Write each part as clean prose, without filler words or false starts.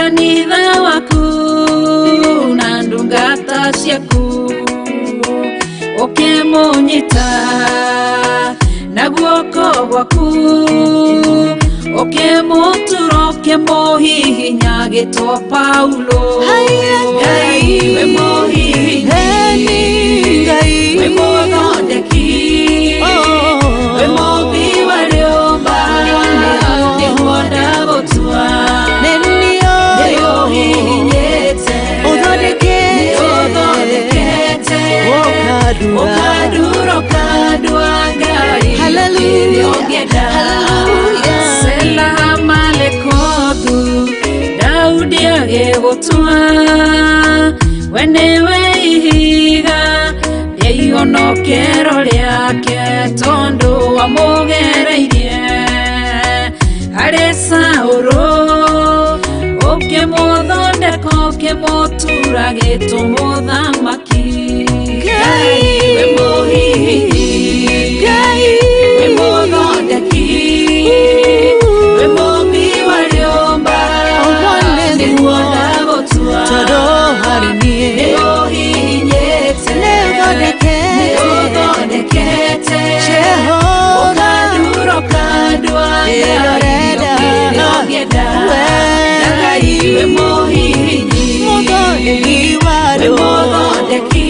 Kanitha waku na ndungata ciaku ũkĩmũnyita na guoko gwaku ũkĩmũtura ũkĩmũhihinya gĩtwo Paulo. Ngai we mũhihinyi, we mũthondeki, we mũmbi wa rĩũmba, nĩguo ndagũtua. Nĩũhihinyĩte, nĩũthondekete, ũkandura ũkandua Ngai kĩrĩa ũngĩenda. Sela Malekothu Daudi agĩgũtua, we nĩwe ihiga rĩa ihonokero rĩake, tondũ wamũgereirie harĩ Saũlũ, ũkĩmũthondeka ũkĩmũtura gĩtũmũthamaki. Ngai we mũhihinyi, we mũthondeki, we mũmbi wa rĩũmba, nĩguo ndagũtua. Tondũ harĩ niĩ Nĩũhihinyĩte, nĩũthondekete, ũkandura ũkandua Ngai kĩrĩa ũngĩenda. Ngai we mũhihinyi, Mũthondeki wa we mũthondeki,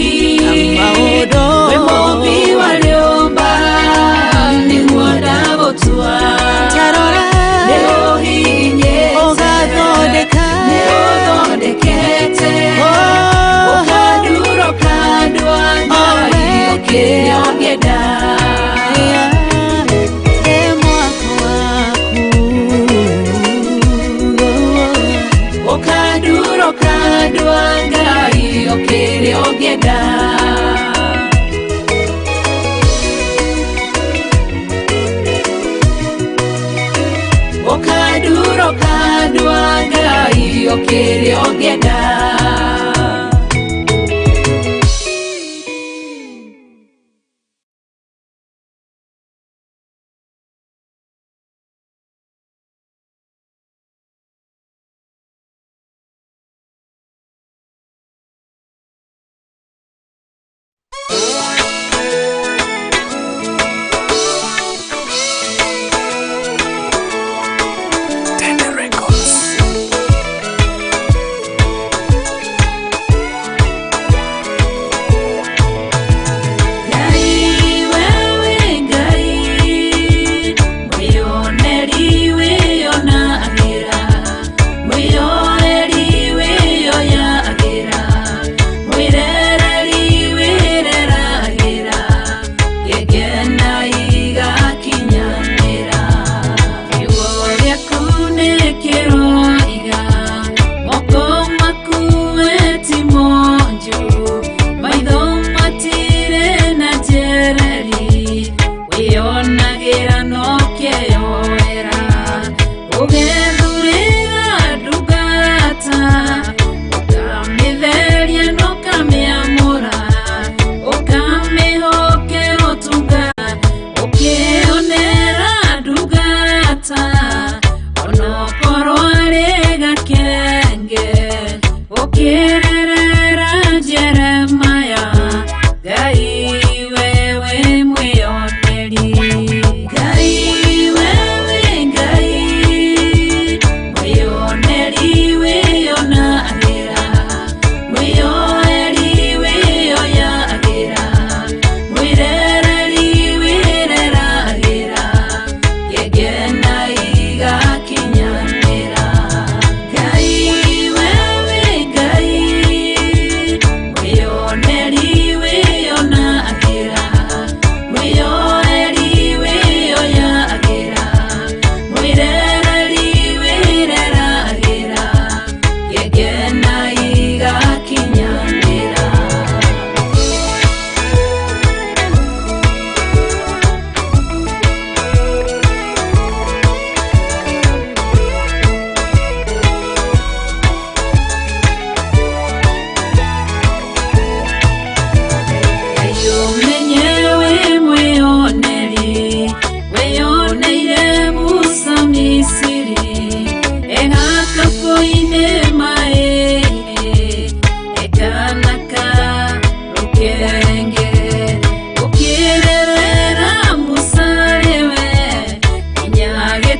maũndũ, we mũmbi wa rĩũmba, nĩguo ndagũtua. Tarora, Nĩũhihinyĩte, ũgathondeka, nĩũthondekete, ũkandura ũkandua Ngai kĩrĩa ũngĩenda. E mwako waku. Ũkandura ũkandua Ngai kĩrĩa ũngĩenda. Ũkandura ũkandua Ngai kĩrĩa ũngĩenda. Tende Records.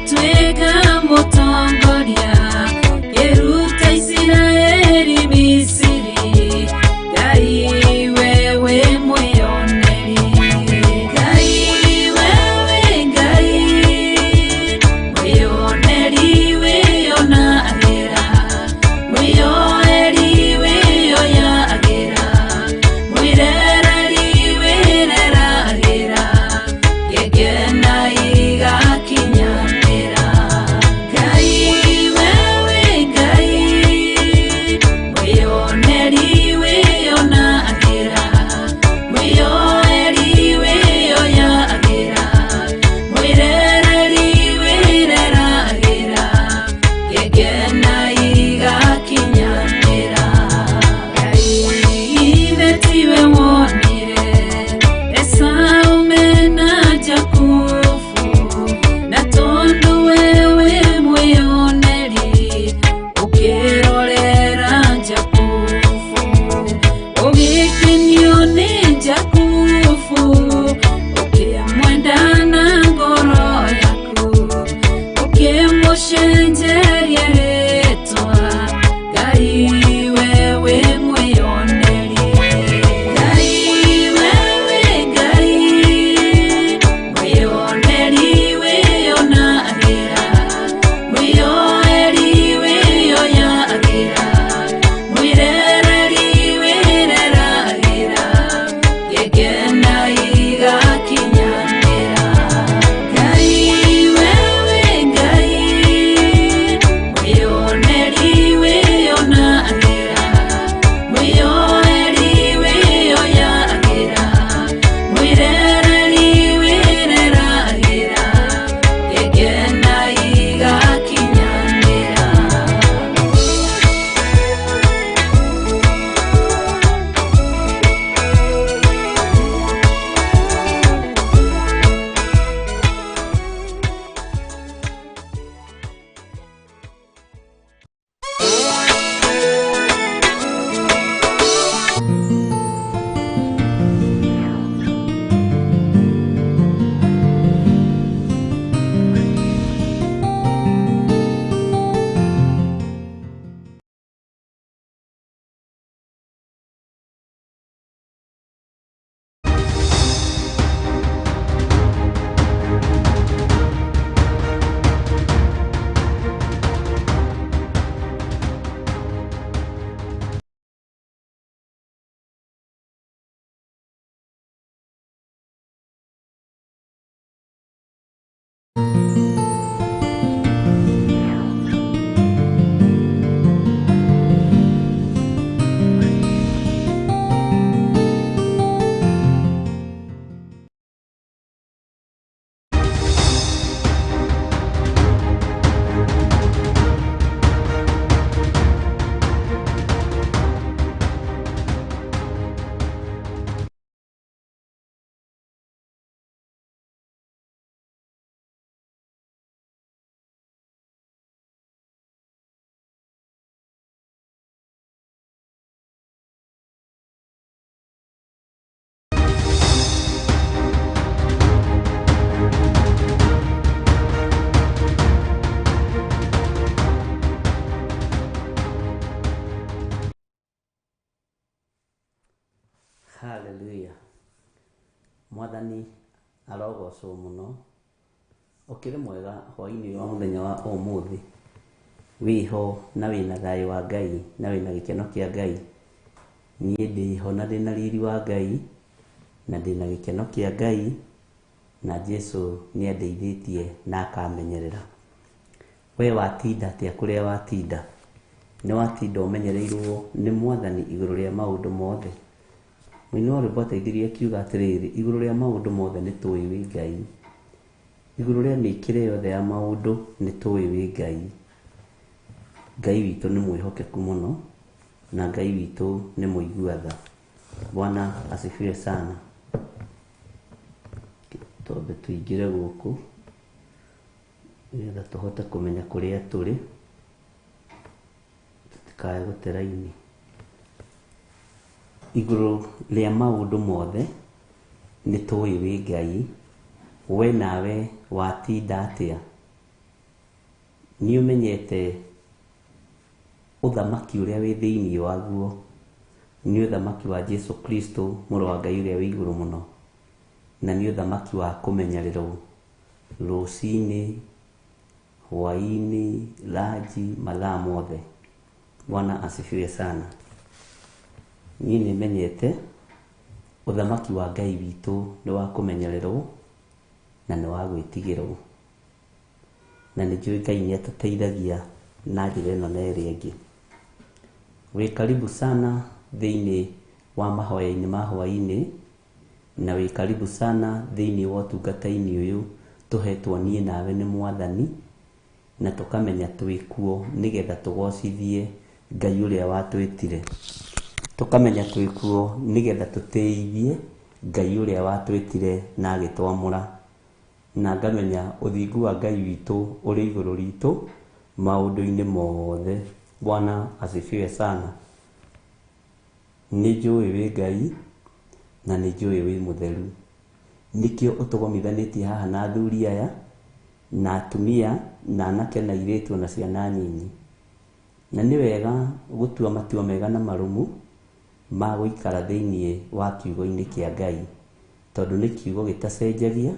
Gĩtuĩka mũtongoria, kĩruta Isiraeli Misiri. Ngai wewe mwĩoneri. Ngai wewe Ngai, mwĩoneri wĩonagĩra, mwĩoeri wĩoyagĩra, mwĩrereri wĩreragĩra, ngegena igakinyanĩra. Ngai wewe Ngai, mwĩoneri wĩonagĩra, mwĩoeri wĩoyagĩra, mwĩrereri wĩreragĩra, ngegena igakinyanĩra. Ngai ithe tiwe wonire Esau mena Jakubu, na tondũ wewe mwĩoneri ũkĩrorera Jakubu, ũgĩkenio nĩ Jakubu, ũkĩmwenda na ngoro yaku, ũkĩmũcenjeria rĩtwa. Ngai wewe mwĩoneri. Ngai wewe Ngai, mwĩoneri wĩonagĩra, mwĩoeri wĩoyagĩra, mwĩrereri wĩreragĩra, ngegena igakinyanĩra. Ngai wewe Ngai, mwĩoneri wĩonagĩra, mwĩoeri wĩoyagĩra, mwĩrereri wĩreragĩra, ngegena igakinyanĩra. Hallelujah. Mwathani arogocwo mũno. Ũkĩrĩ mwega hwaĩ-inĩ wa mũthenya wa ũmũthĩ. Wĩho na wĩna thayũ wa Ngai na wĩna gĩkeno kĩa Ngai. Niĩ ndĩho na ndĩna riri wa Ngai na ndĩna gĩkeno kĩa Ngai na Jesu nĩ andeithĩtie na akamenyerera. We watinda atĩa kũrĩa watinda? Nĩ watinda ũmenyereirwo nĩ Mwathani igũrũ rĩa maũndũ mothe. Mũini wa rwĩmbo ateithirie akiuga atĩrĩrĩ, igũrũ rĩa maũndũ mothe nĩ tũĩ wĩ Ngai. Igũrũ rĩa mĩkĩre yothe ya maũndũ nĩ tũĩ wĩ Ngai. Ngai witũ nĩ mwĩhokeku mũno na Ngai witũ nĩ mũigua tha. Bwana asifiwe sana. Twambe tũingĩre gũkũ nĩgetha tũhote kũmenya kũrĩa tũrĩ, tũtikae gũte raini. Igũrũ rĩa maũndũ mothe nĩ tũĩ wĩ Ngai. We nawe watinda atĩa? Nĩ ũmenyete ũthamaki ũrĩa wĩ thĩinĩ waguo nĩ ũthamaki wa Jesu Kristo mũrũ wa Ngai ũrĩa wĩ igũrũ mũno, na nĩ ũthamaki wa kũmenyererwo rũcinĩ, hwaĩ-inĩ, ranji, mathaa mothe. Bwana asifiwe sana. Niĩ nĩ menyete ũthamaki wa Ngai witũ nĩ wa kũmenyererwo na nĩ wa gwĩtigĩrwo, na nĩ njũĩ Ngai nĩ atũteithagia na njĩra ĩno na ĩrĩa ĩngĩ. Wĩ karibu sana thĩinĩ wa mahoya-inĩ ma hwaĩ-inĩ, na wĩ karibu sana thĩinĩ wa ũtungata-inĩ ũyũ tũhetwo niĩ nawe nĩ Mwathani, na tũkamenya twĩ kuo nĩgetha tũgocithie Ngai ũrĩa watwĩtire. Tũkamenya twĩ kuo nĩgetha tũtĩithie Ngai ũrĩa watwĩtire na agĩtwamũra. Na ngamenya ũthingu wa Ngai witũ ũrĩ igũrũ ritũ maũndũ-inĩ mothe. Bwana asifiwe sana. Nĩ njũĩ wĩ Ngai na nĩ njũĩ wĩ mũtheru. Nĩkĩo ũtũgomithanĩtie haha na athuri aya na atumia na anake na airĩtu na ciana nyinyi. Na nĩ wega gũtua matua mega na marũmu ma gũikara thĩinĩ wa kiugo-inĩ kĩa Ngai, tondũ nĩ kiugo gĩtacenjagia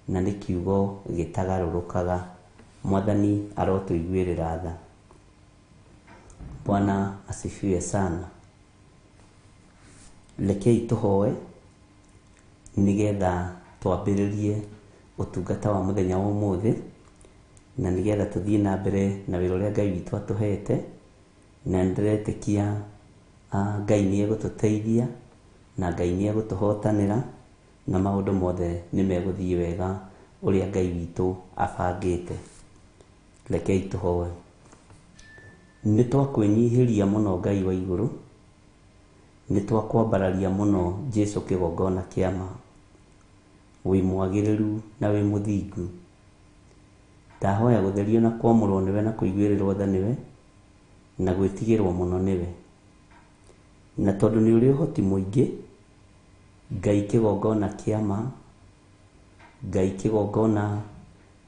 na nĩ kiugo gĩtagarũrũkaga. Mwathani arotũiguĩrĩra tha. Bwana asifiwe sana. Rekei tũhoe nĩgetha twambĩrĩrie ũtungata wa mũthenya wa ũmũthĩ, na nĩgetha tũthiĩ na mbere na wĩra ũrĩa Ngai witũ atũhete, na nĩndĩretĩkia Ngai nĩ egũtũteithia na Ngai nĩ egũtũhotanĩra na maũndũ mothe nĩ megũthiĩ wega ũrĩa Ngai witũ abangĩte. Rekei tũhoe. Nĩ twakwĩnyihĩria mũno Ngai wa igũrũ, nĩ twakwambararia mũno Jesu kĩgongona kĩa ma. Wĩ mwagĩrĩru na wĩ mũthingu. Ndahoya gũtherio na kwamũrwo nĩwe na kũiguĩrĩrwo tha nĩwe na gwĩtigĩrwo mũno nĩwe. Na tondũ nĩ ũrĩ ũhoti mũingĩ, Ngai kĩgongona kĩa ma, Ngai kĩgongona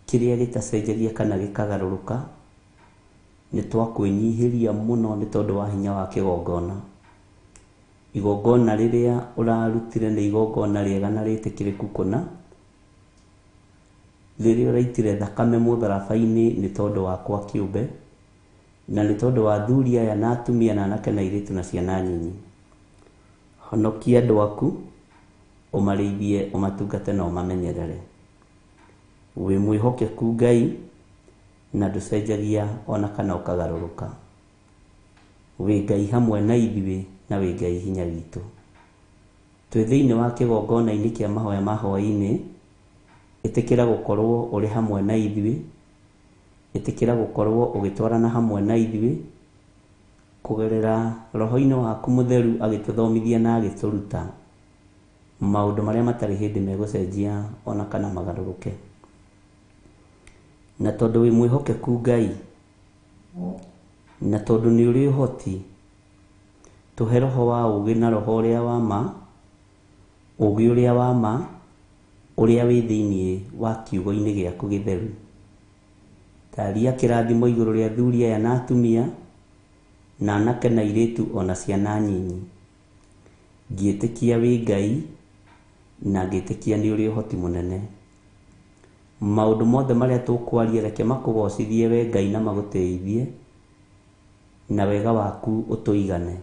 kĩrĩa gĩtacenjagia kana gĩkagarũrũka, nĩ twakwĩnyihĩria mũno nĩ tondũ wa hinya wa kĩgongona. Igongona rĩrĩa ũrarutire nĩ igongona rĩega na rĩtĩkĩrĩku kũna, rĩrĩa ũraitire thakame mũtharaba-inĩ nĩ tondũ wakwa kĩũmbe, na nĩ tondũ wa athuri aya na atumia na anake na airĩtu na ciana nyinyi. Honokia andũ aku, ũmarĩithie, ũmatungate na ũmamenyerere. Wĩ mwĩhokeku Ngai na ndũcenjagia ona kana ũkagarũrũka. Wĩ Ngai hamwe na ithuĩ na wĩ Ngai hinya witũ. Twĩ thĩinĩ wa kĩgongona-inĩ kĩa mahoya ma hwaĩ-inĩ, ĩtĩkĩra gũkorwo ũrĩ hamwe na ithuĩ, ĩtĩkĩra gũkorwo ũgĩtwarana hamwe na ithuĩ kũgerera roho-inĩ waku mũtheru agĩtũthomithia na agĩtũruta maũndũ marĩa matarĩ hĩndĩ megũcenjia ona kana magarũrũke. Na tondũ wĩ mwĩhokeku Ngai, na tondũ nĩ ũrĩ ũhoti, tũhe roho wa ũũgĩ na roho ũrĩa wa ma, ũũgĩ ũrĩa wa ma, ũrĩa wĩ thĩinĩ wa kiugo-inĩ gĩaku gĩtheru. Taria kĩrathimo igũrũ rĩa athuri aya na atumia, na anake na airĩtu ona ciana nyinyi. Ngĩĩtĩkia wĩ Ngai, na ngĩĩtĩkia nĩ ũrĩ ũhoti mũnene. Maũndũ mothe marĩa tũkwaria reke makũgocithie we Ngai na magũtĩithie, na wega waku ũtũigane.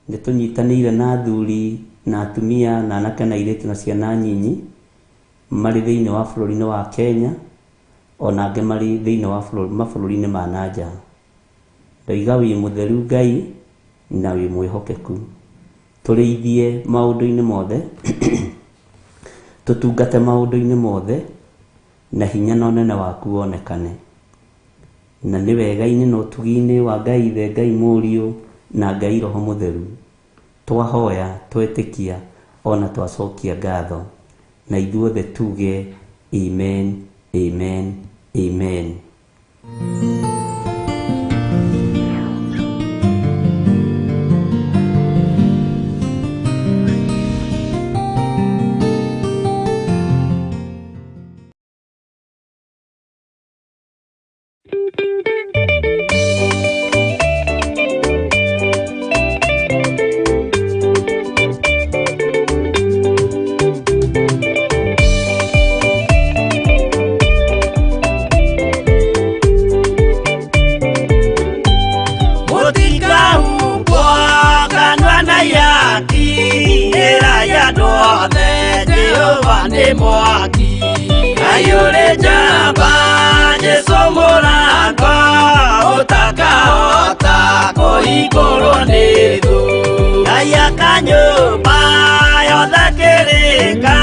Nĩ tũnyitanĩire na athuri na atumia na anake na airĩtu na ciana nyinyi marĩ thĩinĩ wa bũrũri-inĩ wa Kenya, ona angĩ marĩ thĩinĩ wa mabũrũri-inĩ ma na nja. Ndoiga wĩ mũtheru Ngai na wĩ mwĩhokeku. Tũrĩithie maũndũ-inĩ mothe, tũtungate maũndũ-inĩ mothe, na hinya na ũnene waku wonekane. Na nĩ wega-inĩ na ũtugi-inĩ wa Ngai Ithe, Ngai Mũriũ na Ngai Roho Mũtheru, twahoya, twetĩkia ona twacokia ngatho, na ithuothe tuge amen, amen, amen. Mũtikahumbwo kanua na ihaki, ĩrai andũ othe Jehova nĩ mwaki. Ngai ũrĩ njamba, Jesũ mũrango, ũtakahota kũhingũrwo nĩ thũ. Ngai aka nyũmba yothe kĩrĩka,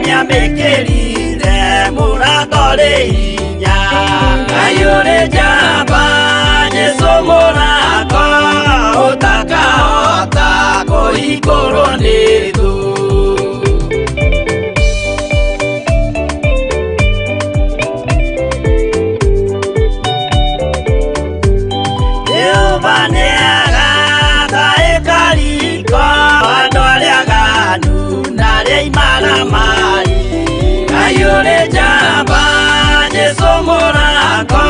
nĩamĩkĩrire mũrango rĩ hinya. Ngai ũrĩ njamba, Jesũ mũrango, ũtakahota kũhingũrwo nĩ thũ. Jehova nĩagaka ĩkariko andũ arĩa aganu na arĩa imaramari. Ngai ũrĩ njamba, Jesũ mũrango,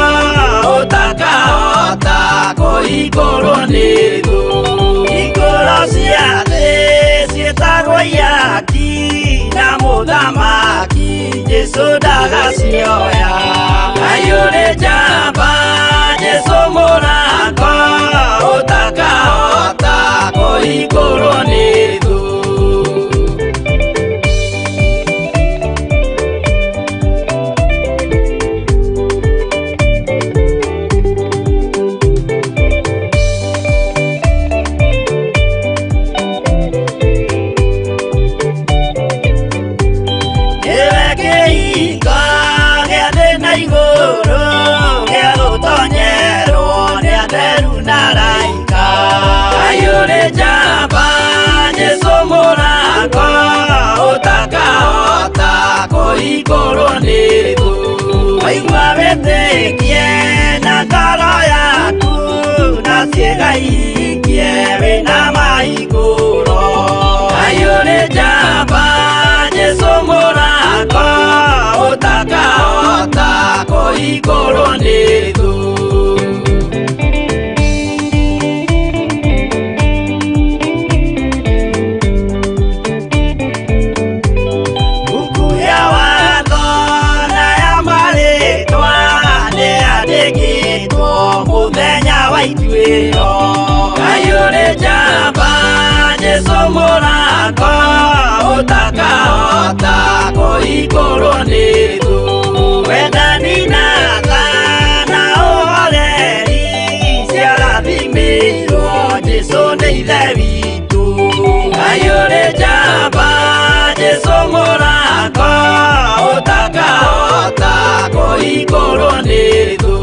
ũtakahota kũhingũrwo nĩ thũ. Hingũro cia thĩ ciĩtagwo ihaki, na mũthamaki Jesũ ndagacioya. Ngai ũrĩ njamba, Jesũ mũrango, ũtakahota kũhingũrwo nĩ thũ. Nĩwe kĩhingo gĩa thĩ na igũrũ, gĩa gũtonyerwo nĩ atheru na araika. Ngai ũrĩ njamba, Jesũ mũrango, ũtakahota kũhingũrwo nĩ thũ. Waigua wĩtĩkie na ngoro yaku, na ciĩga ihingie wĩna mahingũro. Ngai ũrĩ njamba, Jesũ mũrango, ũtakahota kũhingũrwo nĩ thũ. Buku ya watho na ya marĩtwa nĩyandĩkĩtwo mũthenya wa ituĩro. Ngai ũrĩ njamba, Jesũ mũrango, ũtakahota kũhingũrwo nĩ thũ. Wendani na tha na ũhoreri ciarathimĩirwo Jesũ nĩ Ithe witũ. Ngai ũrĩ njamba, Jesũ mũrango, ũtakahota kũhingũrwo nĩ thũ.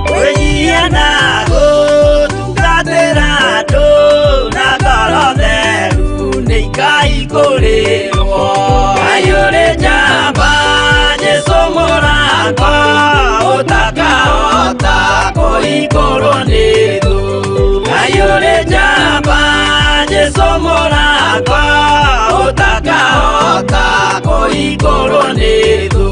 Kwĩnyihia na gũtungatĩra andũ na ngoro theru nĩ ikahingũrĩrwo. Ngai ũrĩ njamba, Jesũ mũrango, ũtakahota kũhingũrwo nĩ thũ. Ngai ũrĩ njamba, Jesũ mũrango, ũtakahota kũhingũrwo nĩ thũ.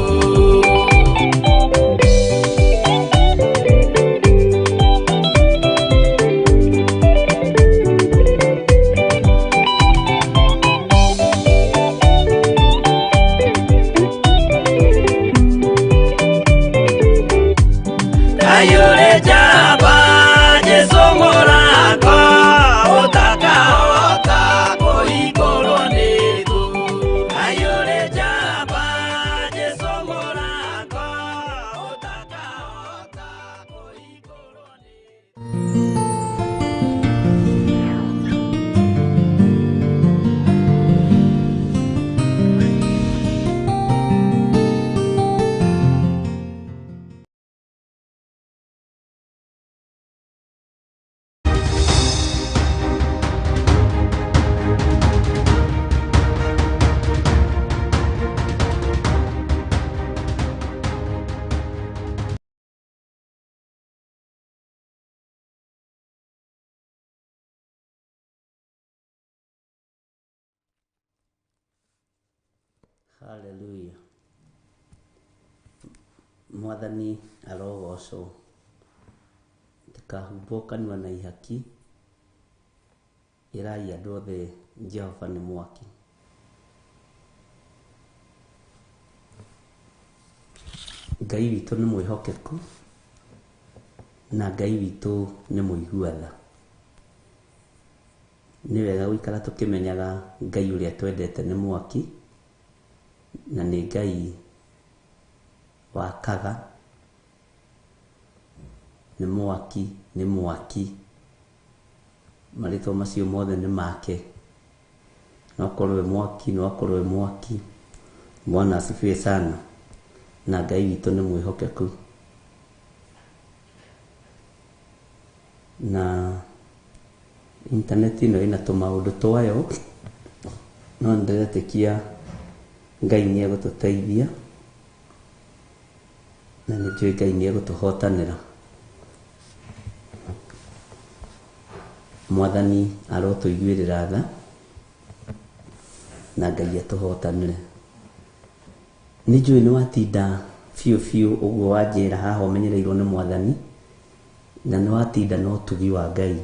Ngai ũrĩ njamba, Jesũ mũrango, ũtakahota kũhingũrwo nĩ thũ. Ngai ũrĩ njamba, Jesũ Hallelujah. Mwathani arogocwo. Ndikahumbwo kanua na ihaki. Ĩrai andũ othe Jehova nĩ mwaki. Ngai witũ nĩ mwĩhokeku na Ngai witũ nĩ mũigua tha. Nĩ wega gũikara tũkĩmenyaga Ngai ũrĩa twendete nĩ mwaki na nĩ Ngai wakaga, nĩ mwaki, nĩ mwaki. Marĩtwa macio mothe nĩ make. No akorwo e mwaki, no akorwo e mwaki. Bwana asifiwe sana. Na Ngai witũ nĩ mwĩhokeku. Na intaneti ĩno ĩna tũmaũndũ twayo, no nĩndĩretĩkia Ngai nĩ egũtũteithia na nĩ njũĩ Ngai nĩ egũtũhotanĩra. Mwathani arotũiguĩrĩra tha na Ngai atũhotanĩre. Nĩ njũĩ nĩ watinda biũ biũ ũguo wanjĩra haha ũmenyereirwo nĩ Mwathani, na nĩ watinda na ũtugi wa Ngai.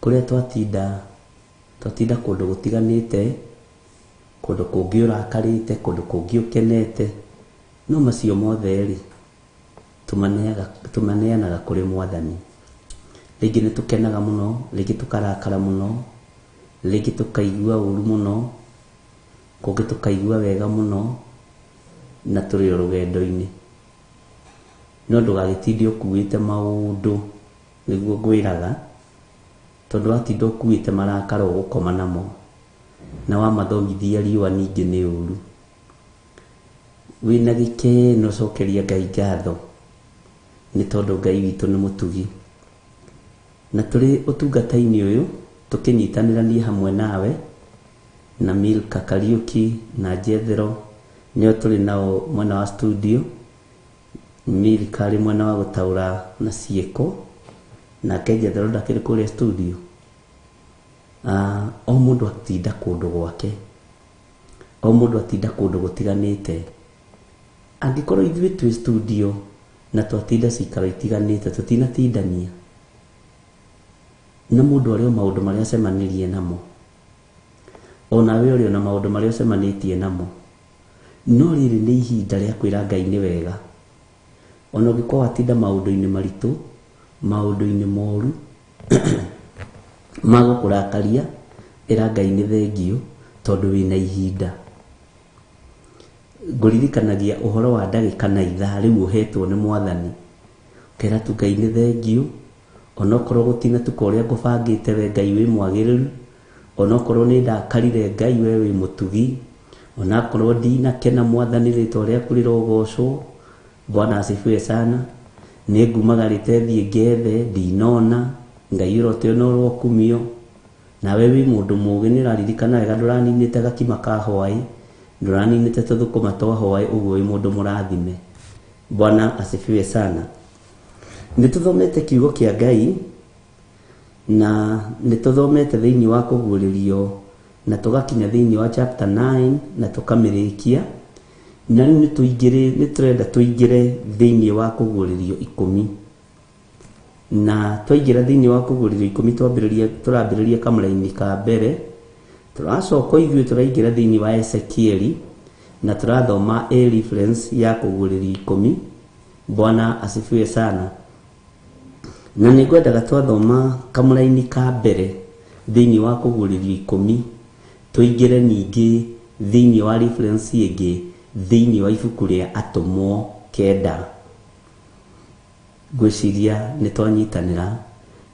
Kũrĩa twatinda, twatinda kũndũ gũtiganĩte, kũndũ kũngĩ ũrakarĩte, kũndũ kũngĩ ũkenete, no macio mothe rĩ, tũmaneanaga kũrĩ Mwathani. Rĩngĩ nĩ tũkenaga mũno, rĩngĩ tũkarakara mũno, rĩngĩ tũkaigua ũru mũno, kũngĩ tũkaigua wega mũno, na tũrĩ o rũgendo-inĩ. No ndũgagĩtinde ũkuĩte maũndũ, nĩguo ngwĩraga, tondũ watinda ũkuĩte marakara ũgũkoma namo, na wamathomithia riũa ningĩ nĩ ũru. Wĩna gĩkeno cokeria Ngai ngatho, nĩ tondũ Ngai witũ nĩ mũtugi. Na tũrĩ ũtungata-inĩ ũyũ, tũkĩnyitanĩra niĩ hamwe nawe, na Milka Kariuki na Jethro, nĩo tũrĩ nao mwena wa studio. Milka arĩ mwena wa gũtaũra na ciĩko, nake Jethro ndakĩrĩ kũrĩa studio. O mũndũ atinda kũndũ gwake, o mũndũ atinda kũndũ gũtiganĩte. Angĩkorwo ithuĩ twĩ studio na twatinda cikaro itiganĩte, tũtinatindania na mũndũ arĩ o maũndũ marĩa acemanirie namo, onawe ũrĩ o na maũndũ marĩa ũcemanĩtie namo. No rĩrĩ nĩ ihinda rĩa kwĩra Ngai nĩ wega. Ona ũngĩkorwo watinda maũndũ-inĩ maritũ, maũndũ-inĩ moru ma gũkũrakaria, ĩra Ngai nĩ thengiũ tondũ wĩna ihinda. Ngũririkanagia ũhoro wa ndagĩka na ithaa rĩu ũhetwo nĩ Mwathani. Ũkera tu Ngai nĩ thengiũ, onokorwo gũtinatuka ũrĩa ngũbangĩte we Ngai wĩ mwagĩrĩru, onokorwo nĩ ndakarire Ngai we wĩ mũtugi, onakorwo ndinakena Mwathani rĩtwa rĩaku rĩrogocwo. Bwana asifiwe sana. Nĩ ngumagarĩte thiĩ ngethe ndinona, Ngai ũroteo na ũrokumio. Nawe wĩ mũndũ mũũgĩ nĩ ũraririkana wega ndũraninĩte gakima ka hwaĩ, ndũraninĩte tũthũkũma twa hwaĩ, ũguo wĩ mũndũ mũrathime. Bwana asifiwe sana. Nĩ tũthomete kiugo kĩa Ngai na nĩ tũthomete thĩinĩ wa kũguũrĩrio na tũgakinya thĩinĩ wa chapter 9 na tũkamĩrĩkia. Na rĩu nĩ tũrenda tũingĩre thĩinĩ wa kũguũrĩrio 10. Na twaingĩra thĩinĩ wa kũguũrĩrio 10 tũrambĩrĩria kamũraini ka mbere, tũracoka ithuĩ tũraingĩra thĩinĩ wa Ezekieli na tũrathoma a reference ya kũguũrĩrio 10. Bwana asifiwe sana. Na nĩ ngwendaga twathoma kamũraini ka mbere thĩinĩ wa kũguũrĩrio 10 tũingĩre ningĩ thĩinĩ wa reference ĩngĩ thĩinĩ wa ibuku rĩa Atũmwo 9. Ngwĩciria nĩ twanyitanĩra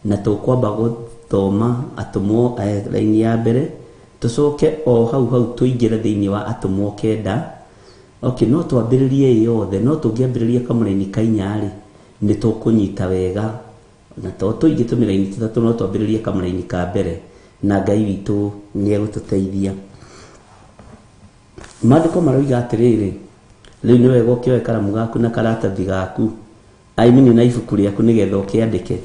na tũkwamba gũthoma Atũmwo raini ya mbere, tũcoke o hau hau tũingĩre thĩinĩ wa Atũmwo 9. Okay, no twambĩrĩrie ĩ yothe, no tũngĩambĩrĩria kamũraini ka 4 rĩ, nĩ tũkũnyita wega. Na to tũingĩ tũmĩraini 3, no twambĩrĩrie kamũraini ka mbere na Ngai witũ nĩ egũtũteithia. Maandĩko maroiga atĩrĩrĩ, rĩu nĩ wega ũkĩoe karamu gaku na karatathi gaku, I mean na ibuku rĩaku nĩgetha ũkĩandĩke.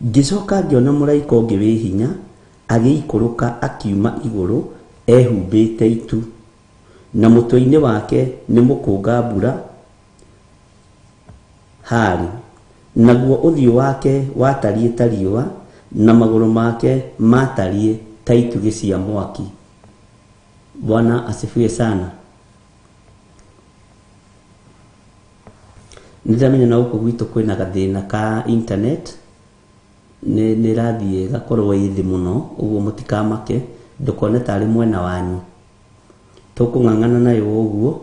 Ngĩcoka ngĩona mũraika ũngĩ wĩ hinya agĩikũrũka akiuma igũrũ Ehumbĩte itu, na mũtwe-inĩ wake nĩ mũkũnga mbura haarĩ, naguo ũthiũ wake watariĩ ta riũa, na magũrũ make maatariĩ ta itugĩ cia mwaki. Bwana asifiwe sana. Nĩ ndamenya na gũkũ gwitũ kwĩna gathĩna ka internet, nĩ ĩrathiĩ ĩgakorwo ĩ thĩ mũno, ũguo mũtikamake, ndũkone tarĩ mwena wanyu. Tũkũng'ang'ana nayo ũguo,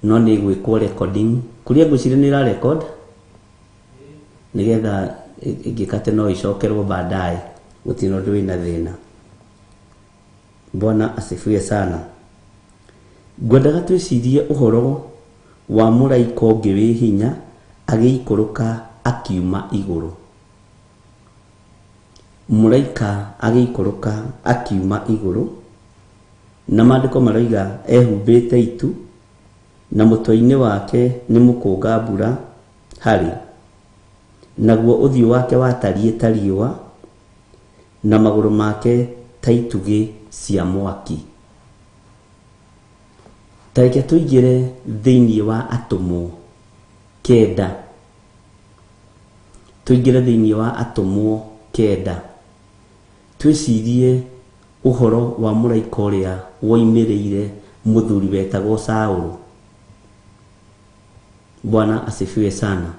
no nĩ ĩgwĩkwo recording. Kũrĩa ngwĩciria nĩ ĩra record, nĩgetha ĩngĩkate no ĩcokerwo baadaye, gũtirĩ na ũndũ wĩna thĩna. Bwana asifiwe sana. Ngwendaga twĩcirie ũhoro wa mũraika ũngĩ wĩ hinya agĩikũrũka akiuma igũrũ. Mũraika agĩikũrũka akiuma igũrũ, na maandĩko maroiga ehumbĩte itu, na mũtwe-inĩ wake nĩ mũkũnga mbura harĩ, naguo ũthiũ wake watariĩ ta riũa, na magũrũ make ta itugĩ cia mwaki. Ta reke tũingĩre thĩinĩ wa atũmwo kenda. Tũingĩre thĩinĩ wa atũmwo kenda. Twĩcirie ũhoro wa mũraika ũrĩa woimĩrĩire mũthuri wetagwo Saũlũ. Bwana asifiwe sana.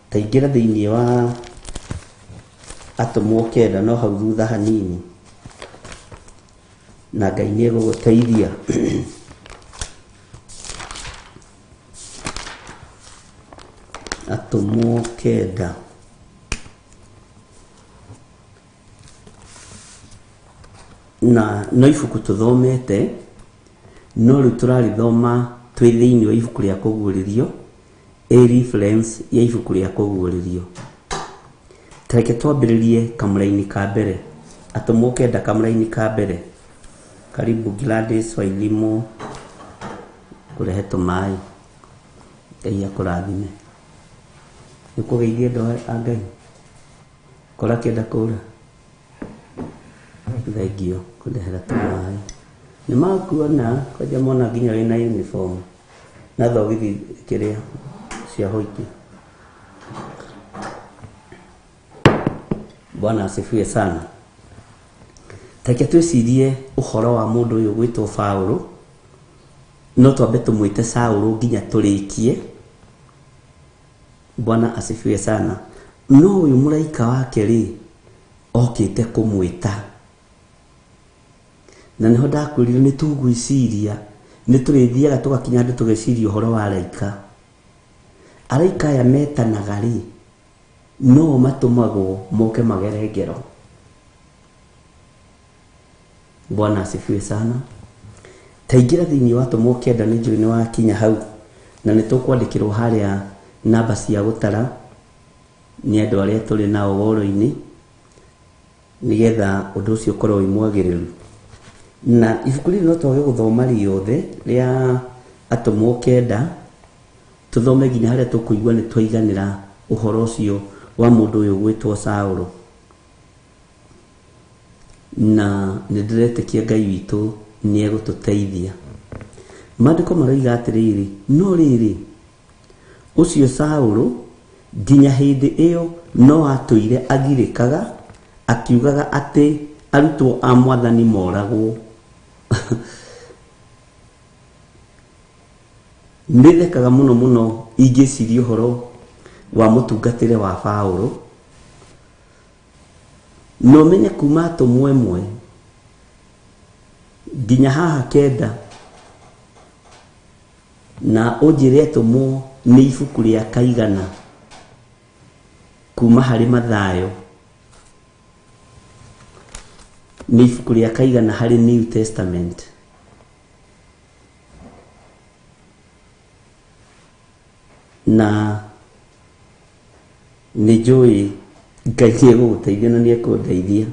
Ta ingĩra thĩinĩ wa atũmwo kenda no hau thutha hanini, na Ngai nĩ egũgũteithia. Atũmwo kenda. Na no ibuku tũthomete, no rĩu tũrarĩthoma twĩ thĩinĩ wa ibuku rĩa kũguũrĩrio, a reference ya ibuku rĩa kũguũrĩrio. Ta reke twambĩrĩrie kamũraini ka mbere, atũmwo kenda kamũraini ka mbere. Karibu Gladys Wairimu, kũrehe tũmaĩ. Ngai akũrathime. Nĩ ũkũgeithia andũ a Ngai? Kora kĩenda kũra. Thengio kũndehera tũmaĩ. Nĩ makuona kwanja mona nginya wĩna uniform na thogithi kĩrĩa cia hoiti. Bwana asifiwe sana. Reke twĩcirie ũhoro wa mũndũ ũyũ gwĩtwo Paũlũ, no twambe tũmwĩte Saũlũ nginya tũrĩkie. Bwana asifiwe sana. No ũyũ mũraika wake rĩ, okĩte kũmwĩta. Na nĩho ndakwĩrire nĩ tũgwĩciria, nĩ tũrĩthiaga tũgakinya handũ tũgeciria ũhoro wa araika. Araika aya metanaga rĩ, no matũmagwo moke magere ngero. Bwana asifiwe sana. Taingĩra thĩinĩ wa atũmwo kenda nĩ njũĩ nĩ wakinya hau, na nĩ tũkwandĩkĩrwo harĩa namba cia gũtara nĩ andũ arĩa tũrĩ nao woro-inĩ, nĩgetha ũndũ ũcio ũkorwo wĩ mwagĩrĩru. Na ibuku rĩrĩ no twage gũthoma rĩothe rĩa atũmwo kenda, tũthome nginya harĩa tũkũigua nĩ twaiganĩra ũhoro ũcio wa mũndũ ũyũ gwĩtwo Saũlũ. Na nĩ ndĩretĩkia Ngai witũ nĩ egũtũteithia. Maandĩko maroiga atĩrĩrĩ, no rĩrĩ, ũcio Saũlũ nginya hĩndĩ ĩyo no atũire agirĩkaga, akiugaga atĩ arutwo a Mwathani moragwo. Nĩ thekaga mũno mũno ingĩciria ũhoro wa mũtungatĩre wa Paũlũ. Na ũmenye kuma atũmwo ĩmwe nginya haha kenda, na ũnjĩre atũmwo nĩ ibuku rĩa kaigana kuma harĩ Mathayo, nĩ ibuku rĩa kaigana harĩ New Testament. Na nĩ njũĩ Ngai nĩ egũgũteithia na nĩ ekũndeithia.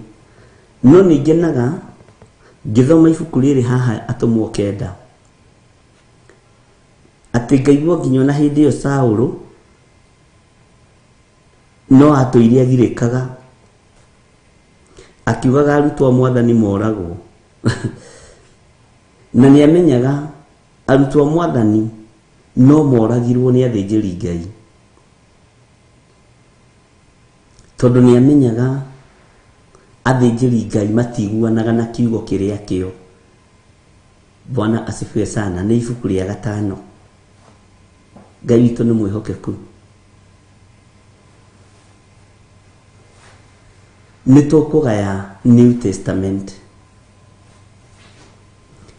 No nĩ ngenaga ngĩthoma ibuku rĩrĩ haha atũmwo kenda, atĩ ngaigua nginya ona hĩndĩ ĩyo Saũlũ no atũire agirĩkaga, akiugaga arutwo a Mwathani moragwo. Na nĩ amenyaga arutwo a mwathani no moragirwo nĩ athĩnjĩri Ngai, tondũ nĩ amenyaga athĩnjĩri Ngai matiguanaga na kiugo kĩrĩa kĩo. Bwana asifiwe sana. Nĩ ibuku rĩa gatano. Ngai witũ nĩ mwĩhokeku. Nĩ tũkũgaya New Testament,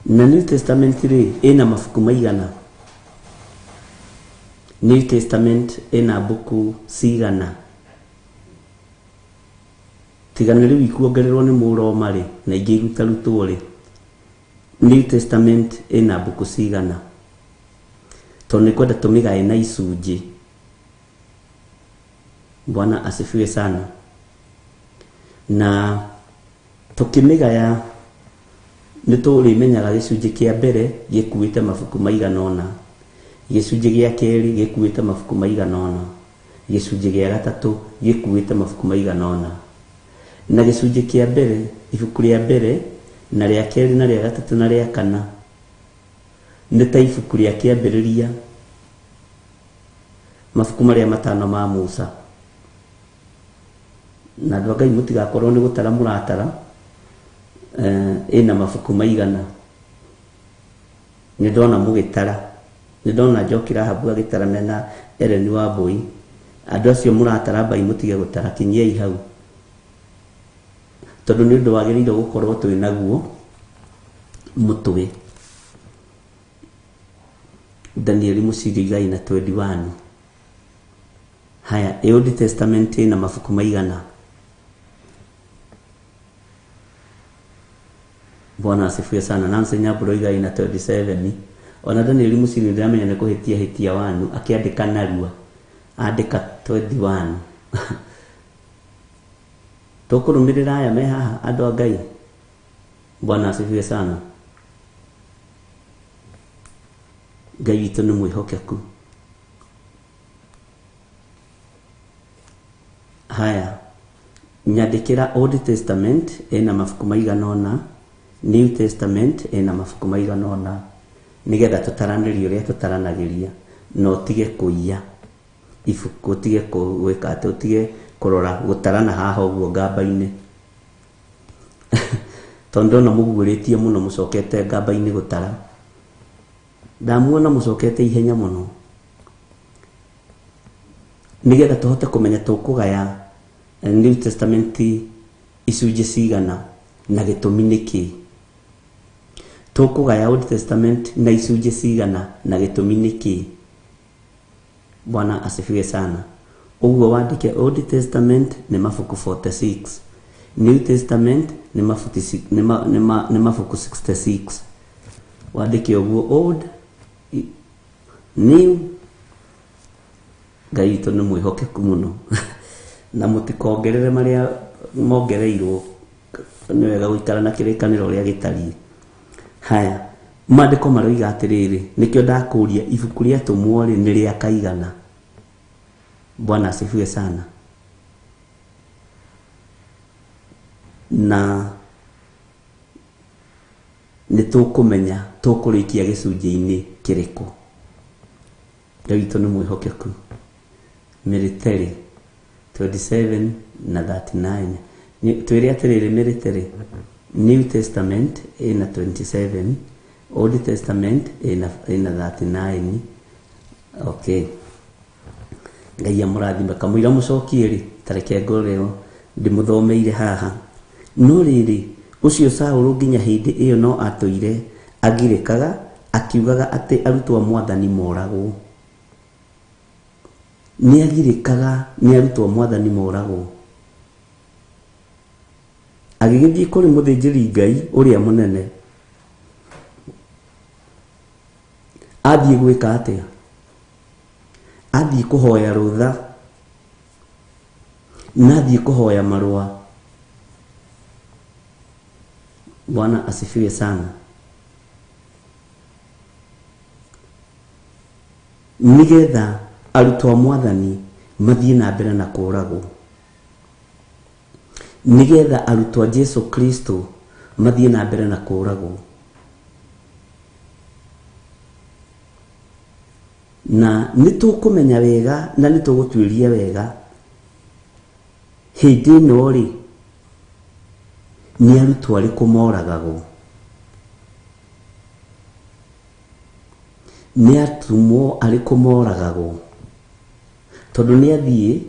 na New Testament rĩ ĩna mabuku maigana? New Testament ĩna mbuku cigana? Tiga nĩ rĩu ikuongererwo nĩ mũroma rĩ, na ingĩ irutarutwo rĩ, New Testament ĩna mbuku cigana? Tondũ nĩ kwenda tũmĩgae na icunjĩ. Bwana asifiwe sana. Na tũkĩmĩgaya nĩ tũrĩmenyaga gĩcunjĩ kĩa mbere gĩkuĩte mabuku maigana ũna, gĩcunjĩ gĩa kerĩ gĩkuĩte mabuku maigana ũna, gĩcunjĩ gĩa gatatũ gĩkuĩte mabuku maigana ũna. Na gĩcunjĩ kĩa mbere, ibuku rĩa mbere na rĩa kerĩ na rĩa gatatũ na rĩa kana nĩ ta ibuku rĩa kĩambĩrĩria, mabuku marĩa matano ma Musa. Na andũ a Ngai mũtigakorwo nĩ gũtara mũratara, ĩna mabuku maigana. Nĩ ndona mũgĩtara, nĩ ndona Njoki Rahabu agĩtara mena Ellen Wambui. Andũ acio mũratara mbai mũtige gũtara, kinyiai hau, tondũ nĩ ũndũ wagĩrĩire gũkorwo twĩ naguo mũtwe. Danieli Mũciri Igai na 21. Haya, ĩ Old Testament ĩna mabuku maigana? Bwana asifiwe sana. Nancy Nyambura Igai na 27. Ona Danieli Mũciri ndĩramenya nĩ kũhĩtia hĩtia wanu, akĩandĩka narua andĩka 21. Tũkũrũmĩrĩra aya me haha, andũ a Ngai. Bwana asifiwe sana. Ngai witũ nĩ mwĩhokeku. Haya, nyandĩkĩra Old Testament ĩna mabuku maigana ũna, New Testament ĩna mabuku maigana ũna, nĩgetha tũtaranĩrie ũrĩa tũtaranagĩria, na ũtige kũiya ibuku, ũtige gwĩka atĩ, ũtige kũrora gũtarana haha ũguo ngamba-inĩ, tondũ ndona mũguũrĩtie mũno mũcokete ngamba-inĩ gũtara. Ndamuona mũcokete ihenya mũno, nĩgetha tũhote kũmenya tũkũgaya New Testament icunjĩ cigana na gĩtũmi nĩkĩ, tũkũgaya Old Testament na icunjĩ cigana na gĩtũmi nĩkĩ. Bwana asifiwe sana. Ũguo wandĩke Old Testament nĩ mabuku 46, New Testament nĩ mabuku nĩ mabuku 66. Wandĩke ũguo Old, New. Ngai witũ nĩ mwĩhokeku mũno, na mũtikongerere marĩa mongereirwo. Nĩ wega gũikara na kĩrĩkanĩro ũrĩa gĩtariĩ. Haya, maandĩko maroiga atĩrĩrĩ, nĩkĩo ndakũria ibuku rĩa tũmwo rĩ nĩ rĩa kaigana. Bwana asifiwe sana. Na nĩ tũkũmenya tũkũrĩkia gĩcunjĩ-inĩ kĩrĩkũ. Ngai witũ nĩ mwĩhokeku. Military 27 na 39. Twĩre atĩrĩrĩ, military, New Testament ĩna 27, Old Testament ĩna 39. Okay, Ngai amũrathime. Kamũira mũcokie rĩ, tareke ngoreo ndĩmũthomeire haha. No rĩrĩ, ũcio Saũlũ nginya hĩndĩ ĩyo no atũire agirĩkaga akiugaga atĩ arutwo a mwathani moragwo. Nĩ agirĩkaga nĩ arutwo a mwathani moragwo. Agĩgĩthiĩ kũrĩ mũthĩnjĩri Ngai ũrĩa mũnene. Athiĩ gwĩka atĩa? Athiĩ kũhoya rũtha na athiĩ kũhoya marũa. Bwana asifiwe sana. Nĩgetha arutwo a mwathani mathiĩ na mbere na kũragwo, nĩgetha arutwo a Jesu Kristo Mathiĩ na mbere na kũragwo. Na nĩ tũkũmenya wega na nĩ tũgũtuĩria wega hĩndĩ ĩno rĩ, nĩ arutwo arĩkũ moragagwo, nĩ atũmwo arĩkũ moragagwo, tondũ nĩ athiĩ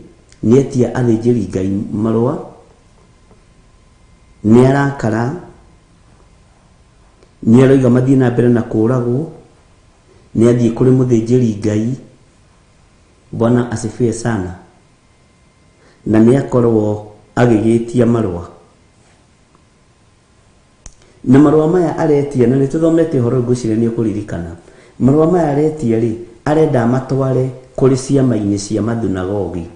nĩ etia athĩnjĩri Ngai marũa, nĩ arakara, nĩ aroiga mathiĩ na mbere na kũragwo, nĩ athiĩ kũrĩ mũthĩnjĩri Ngai. Bwana asifiwe sana. Na nĩ akorwo agĩgĩtia marũa, na marũa maya aretia, na nĩ tũthomete ũhoro ũyũ, ngwĩciria nĩ ũkũririkana marũa maya aretia rĩ, arenda amatware kũrĩ ciama-inĩ cia mathunagogi.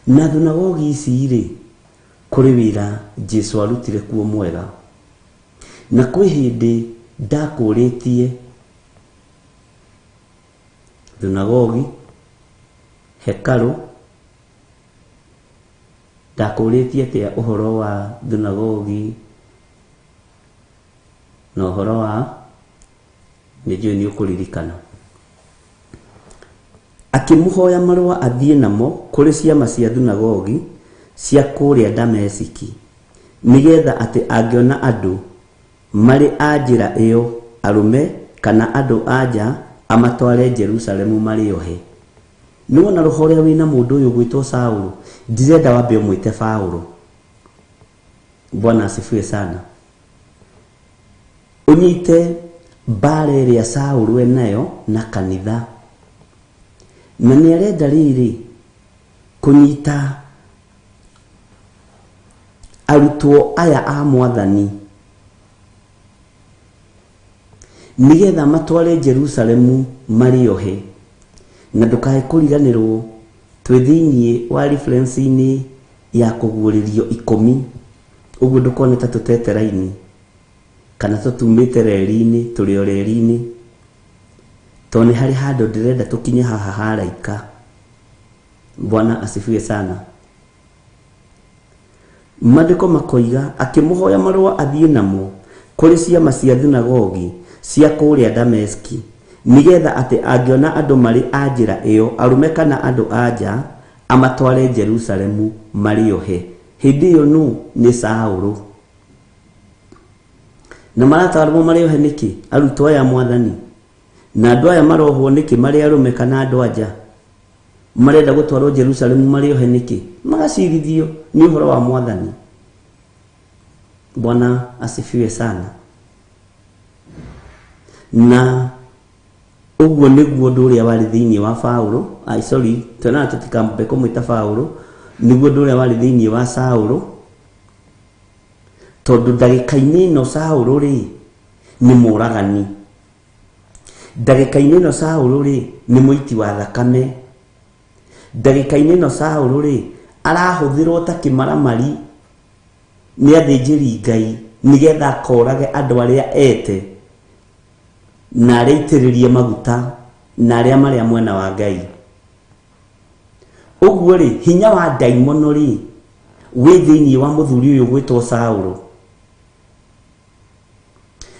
Na thunagogi ici rĩ, kũrĩ wĩra Jesu arutire kuo mwega, na kwĩ hĩndĩ ndakũrĩtie thunagogi, hekarũ. Ndakũrĩtie atĩa ũhoro wa thunagogi na ũhoro wa, nĩ njũĩ nĩ ũkũririkana. Akĩmũhoya marũa athiĩ namo kũrĩ ciama cia thunagogi cia kũrĩa Damesiki, nĩgetha atĩ angĩona andũ marĩ a njĩra ĩyo, arũme kana andũ a nja, amatware Jerusalemu marĩ ohe. Nĩwona roho ũrĩa wĩna mũndũ ũyũ gwĩtwo Saũlũ? Ndirenda wambe ũmwĩte Paũlũ. Bwana asifiwe sana. Ũnyite mbara ĩrĩa Saũlũ enayo na kanitha, na nĩ arenda rĩrĩ kũnyita arutwo aya a Mwathani nĩgetha matware Jerusalemu marĩ ohe. Na ndũkae kũriganĩrwo twĩ thĩiniĩ wa reference-inĩ ya kũguũrĩrio 10, ũguo ndũkone ta tũtete raini kana tũtumĩte reri-inĩ, tũrĩ o reri-inĩ, tondũ nĩ harĩ handũ ndĩrenda tũkinye haha haraika. Bwana asifiwe sana. Maandĩko makoiga akĩmũhoya marũa athiĩ namo kũrĩ ciama cia thunagogi cia kũrĩa Dameski, nĩgetha atĩ angĩona andũ marĩ a njĩra ĩyo, arũme kana andũ a nja, amatware Jerusalemu marĩ ohe. Hĩndĩ ĩyo nũ? Nĩ Saũlũ. Na maratwarwo marĩ ohe nĩkĩ? Arutwo aya Mwathani. Na andũ aya marohwo nĩkĩ marĩ arũme kana andũ a nja? Marenda gũtwarwo Jerusalemu marĩ ohe nĩkĩ? Magacirithio nĩ ũhoro wa Mwathani. Bwana asifiwe sana. Na ũguo nĩguo ũndũ ũrĩa warĩ thĩinĩ wa Paũlũ, ai sorry, twenaga tũtikambe kũmwĩta Paũlũ, nĩguo ũndũ ũrĩa warĩ thĩinĩ wa Saũlũ, tondũ ndagĩka-inĩ ĩno Saũlũ rĩ nĩ mũragani, ndagĩka-inĩ ĩno Saũlũ rĩ nĩ mũiti wa thakame, ndagĩka-inĩ ĩno Saũlũ rĩ arahũthĩrwo ta kĩmaramari nĩ athĩnjĩri Ngai nĩgetha akorage andũ arĩa ete na arĩa aitĩrĩrie maguta na arĩa marĩa mwena wa Ngai. Ũguo rĩ, hinya wa ndaimono rĩ wĩ thĩinĩ wa mũthuri ũyũ gwĩtwo Saũlũ.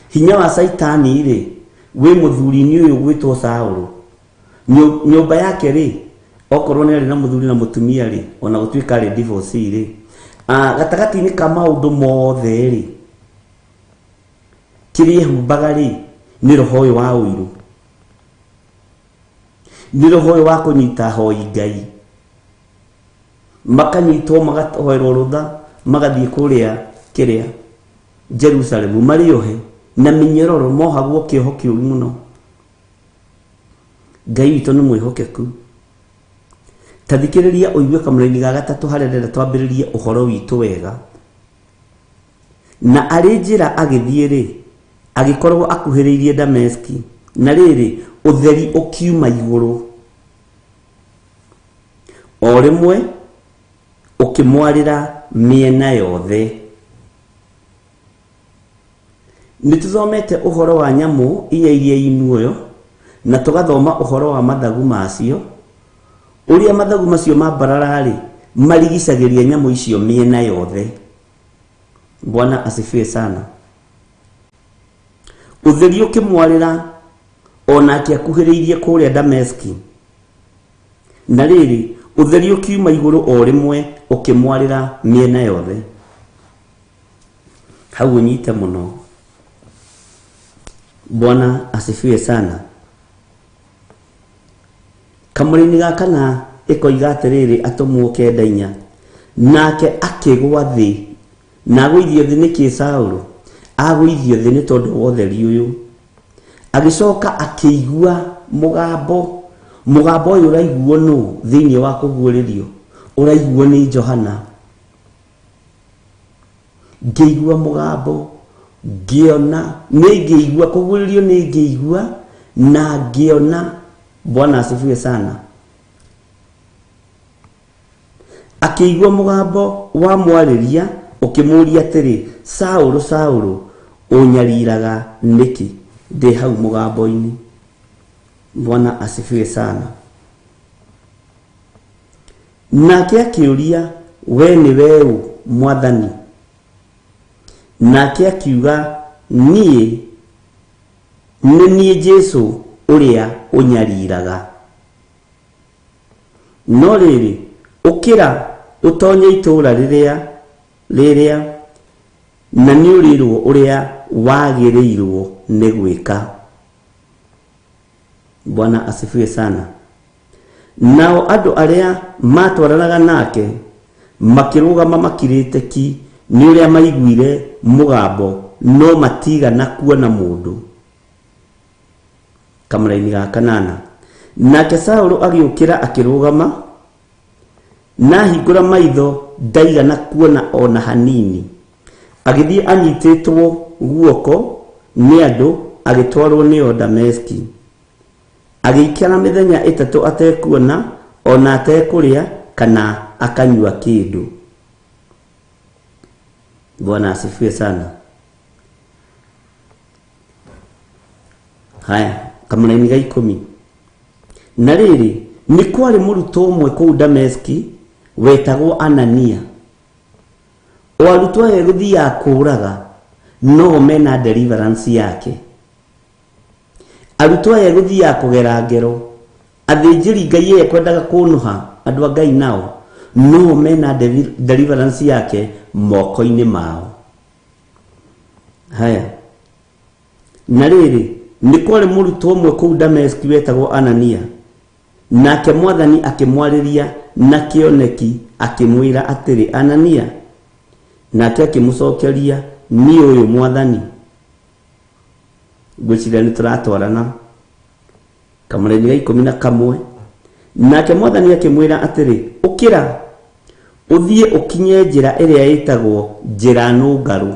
Hinya wa Caitani rĩ wĩ mũthuri-inĩ ũyũ gwĩtwo Saũlũ. Nyũmba yake rĩ, okorwo nĩ arĩ na mũthuri na mũtumia rĩ, ona gũtuĩka arĩ divorcee rĩ, gatagatĩ-inĩ ka maũndũ mothe rĩ, kĩrĩa ehumbaga rĩ nĩ roho ũyũ wa ũiru, nĩ roho ũyũ wa kũnyita hoi Ngai, makanyitwo magahoerwo rũtha magathiĩ kũrĩa kĩrĩa Jerusalemu marĩ ohe na mĩnyororo, mohagwo kĩoho kĩũru mũno. Ngai witũ nĩ mwĩhokeku. Ta thikĩrĩria ũigue kamũraini ga gatatũ harĩa ndĩrenda twambĩrĩrie ũhoro witũ wega. Na arĩ njĩra agĩthiĩ rĩ, agĩkorwo akuhĩrĩirie Dameski, na rĩrĩ, ũtheri ũkiuma igũrũ o rĩmwe ũkĩmwarĩra mĩena yothe. Nĩ tũthomete ũhoro wa nyamũ inya iria i muoyo, na tũgathoma ũhoro wa mathagu macio, ũrĩa mathagu macio mambarara-rĩ marigicagĩria nyamũ icio mĩena yothe. Bwana asifiwe sana. Ũtheri ũkĩmwarĩra onake akuhĩrĩirie kũrĩa Dameski. Na rĩrĩ, ũtheri ũkiuma igũrũ o rĩmwe ũkĩmwarĩra mĩena yothe. Hau ũnyite mũno. Bwana asifiwe sana. Kamũrĩinĩ ga kana ĩkoiga atĩrĩrĩ, atũmwo 94, nake akĩgwa thĩ. Na agũithio thĩ nĩkĩ Saũlũ? Agũithio thĩ nĩ tondũ wa ũtheri ũyũ. Agĩcoka akĩigua mũgambo. Mũgambo ũyũ ũraiguo nũ thĩinĩ wa kũguũrĩrio? Ũraiguo nĩ Johana. Ngĩigua mũgambo, ngĩona, nĩ ngĩigua kũguũrĩrio, nĩ ngĩigua na ngĩona. Bwana asifiwe sana. Akĩigua mũgambo wa mwarĩria ũkĩmũũria atĩrĩ, Saũlũ, Saũlũ, ũnyariraga nĩkĩ? Ndĩ hau mũgambo-inĩ. Bwana asifiwe sana. Nake akĩũria, we nĩ we ũ, Mwathani? Nake akiuga, niĩ nĩ niĩ Jesũ ũrĩa ũnyariraga. No rĩrĩ, ũkĩra ũtonye itũũra rĩrĩa rĩrĩa, na nĩũrĩrwo ũrĩa wagĩrĩirwo nĩ gwĩka. Bwana asifiwe sana. Nao andũ arĩa matwaranaga nake makĩrũgama makirĩte ki nĩ ũrĩa maiguire mũgambo, no matigana kuona mũndũ. Kamũraini ga 8. Nake Saũlũ agĩũkĩra akĩrũgama, na ahingũra maitho ndaigana kuona ona hanini. Agĩthiĩ anyitĩtwo guoko nĩ andũ, agĩtwarwo nĩo Dameski. Agĩikara mĩthenya 3 atekuona, ona atekũrĩa kana akanyua kĩndũ. Bwana asifiwe sana. Haya, kamũraini ga 10. Na rĩrĩ, nĩ kwarĩ mũrutwo ũmwe kũu Dameski wetagwo Anania. O arutwo aya gũthiaga kũũraga, no mena deliverance yake. Arutwo aya gũthiaga kũgera ngero, athĩnjĩri Ngai aya kwendaga kũnũha andũ a Ngai nao, no mena deliverance yake moko-inĩ mao. Haya. Na rĩrĩ, nĩ kwarĩ mũrutwo ũmwe kũu Dameski wetagwo Anania. Nake Mwathani akĩmwarĩria na kĩoneki akĩmwĩra atĩrĩ, Anania. Nake akĩmũcokeria, niĩ ũyũ Mwathani. Ngwĩciria nĩ tũratwarana. Kamũraini ga 11. Nake Mwathani akĩmwĩra atĩrĩ, ũkĩra, ũthiĩ ũkinye njĩra ĩrĩa ĩtagwo njĩra nũngarũ.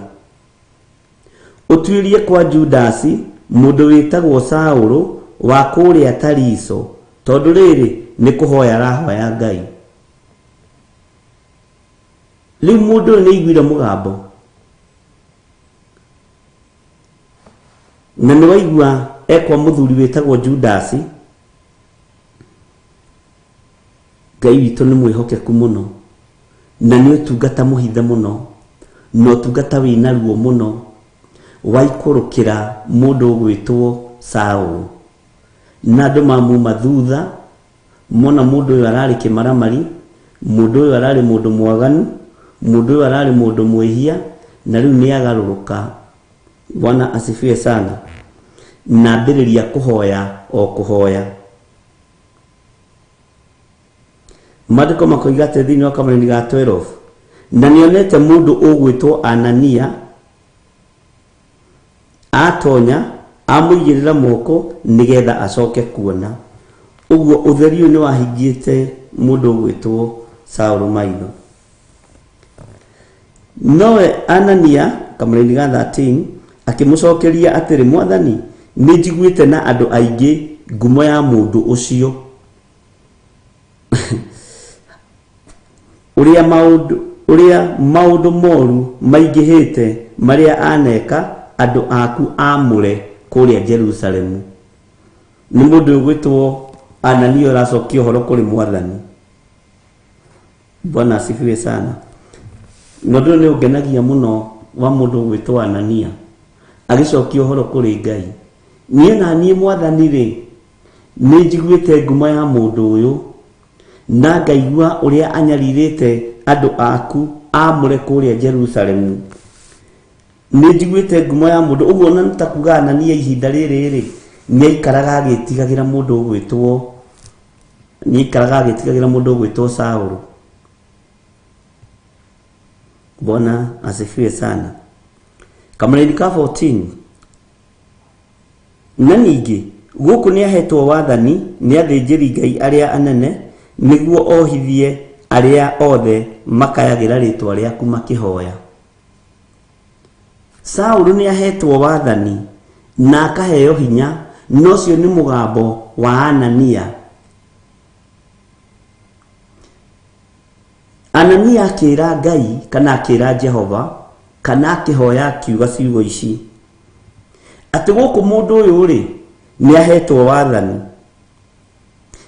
Ũtuĩrie kwa Judasi, mũndũ wĩtagwo Saũlũ wa kũrĩa Tariso, tondũ rĩrĩ nĩ kũhoya arahoya Ngai. Rĩu mũndũ ũyũ nĩ aiguire mũgambo. Na nĩ waigua ekwa mũthuri wĩtagwo Judasi. Ngai witũ nĩ mwĩhokeku mũno, na nĩ ũtungata mũhithe mũno, na ũtungata wĩna ruo mũno, waikũrũkĩra mũndũ ũgwĩtwo Saũlũ. Na andũ mamuma thutha, mona mũndũ ũyũ ararĩ kĩmaramari, mũndũ ũyũ ararĩ mũndũ mwaganu, mũndũ ũyũ ararĩ mũndũ mwĩhia, na rĩu nĩ agarũrũka. Bwana asifiwe sana. Na ambĩrĩria kũhoya o kũhoya. Maandĩko makoiga atĩ thĩinĩ wa kamũraini ga 12, na nĩonete mũndũ ũgwĩtwo Anania atonya amũigĩrĩra moko nĩgetha acoke kuona. Ũguo ũtheri ũyũ nĩwahingĩte mũndũ ũgwĩtwo Saũlũ maitho. Nowe Anania kamũraini ga 13 akĩmũcokeria atĩrĩ, Mwathani, nĩ njiguĩte na andũ aingĩ ngumo ya mũndũ ũcio, ũrĩa maũndũ moru maingĩhĩte marĩa aneka andũ aku amũre kũrĩa Jerusalemu. Nĩ mũndũ ũgwĩtwo Anania ũracokia ũhoro kũrĩ Mwathani. Bwana asifiwe sana. Na ũndũ ũyũ nĩ ũngenagia mũno Wa mũndũ ũgwĩtwo Anania agĩcokia ũhoro kũrĩ Ngai, niĩ na niĩ Mwathani rĩ, nĩ njiguĩte ngumo ya mũndũ ũyũ na ngaigua ũrĩa anyarirĩte andũ aku aamũre kũrĩa Jerusalemu. Nĩ njiguĩte ngumo ya mũndũ ũguo, na nĩ ta kuga Anania ihinda rĩrĩ rĩ, nĩ aikaraga agĩtigagĩra mũndũ ũgwĩtwo, nĩ aikaraga agĩtigagĩra mũndũ ũgwĩtwo Saũlũ. Bwana asifiwe sana. Kamũraini ka 14: na ningĩ gũkũ nĩ ahetwo wathani nĩ athĩnjĩri Ngai arĩa anene nĩguo ohithie arĩa othe makayagĩra rĩtwa rĩaku makĩhoya. Saũlũ nĩ ahetwo wathani na akaheo hinya, na ũcio nĩ mũgambo wa Anania. Anania akĩra Ngai kana akĩra Jehova kana akĩhoya akiuga ciugo ici, atĩ gũkũ mũndũ ũyũ rĩ, nĩ ahetwo wathani,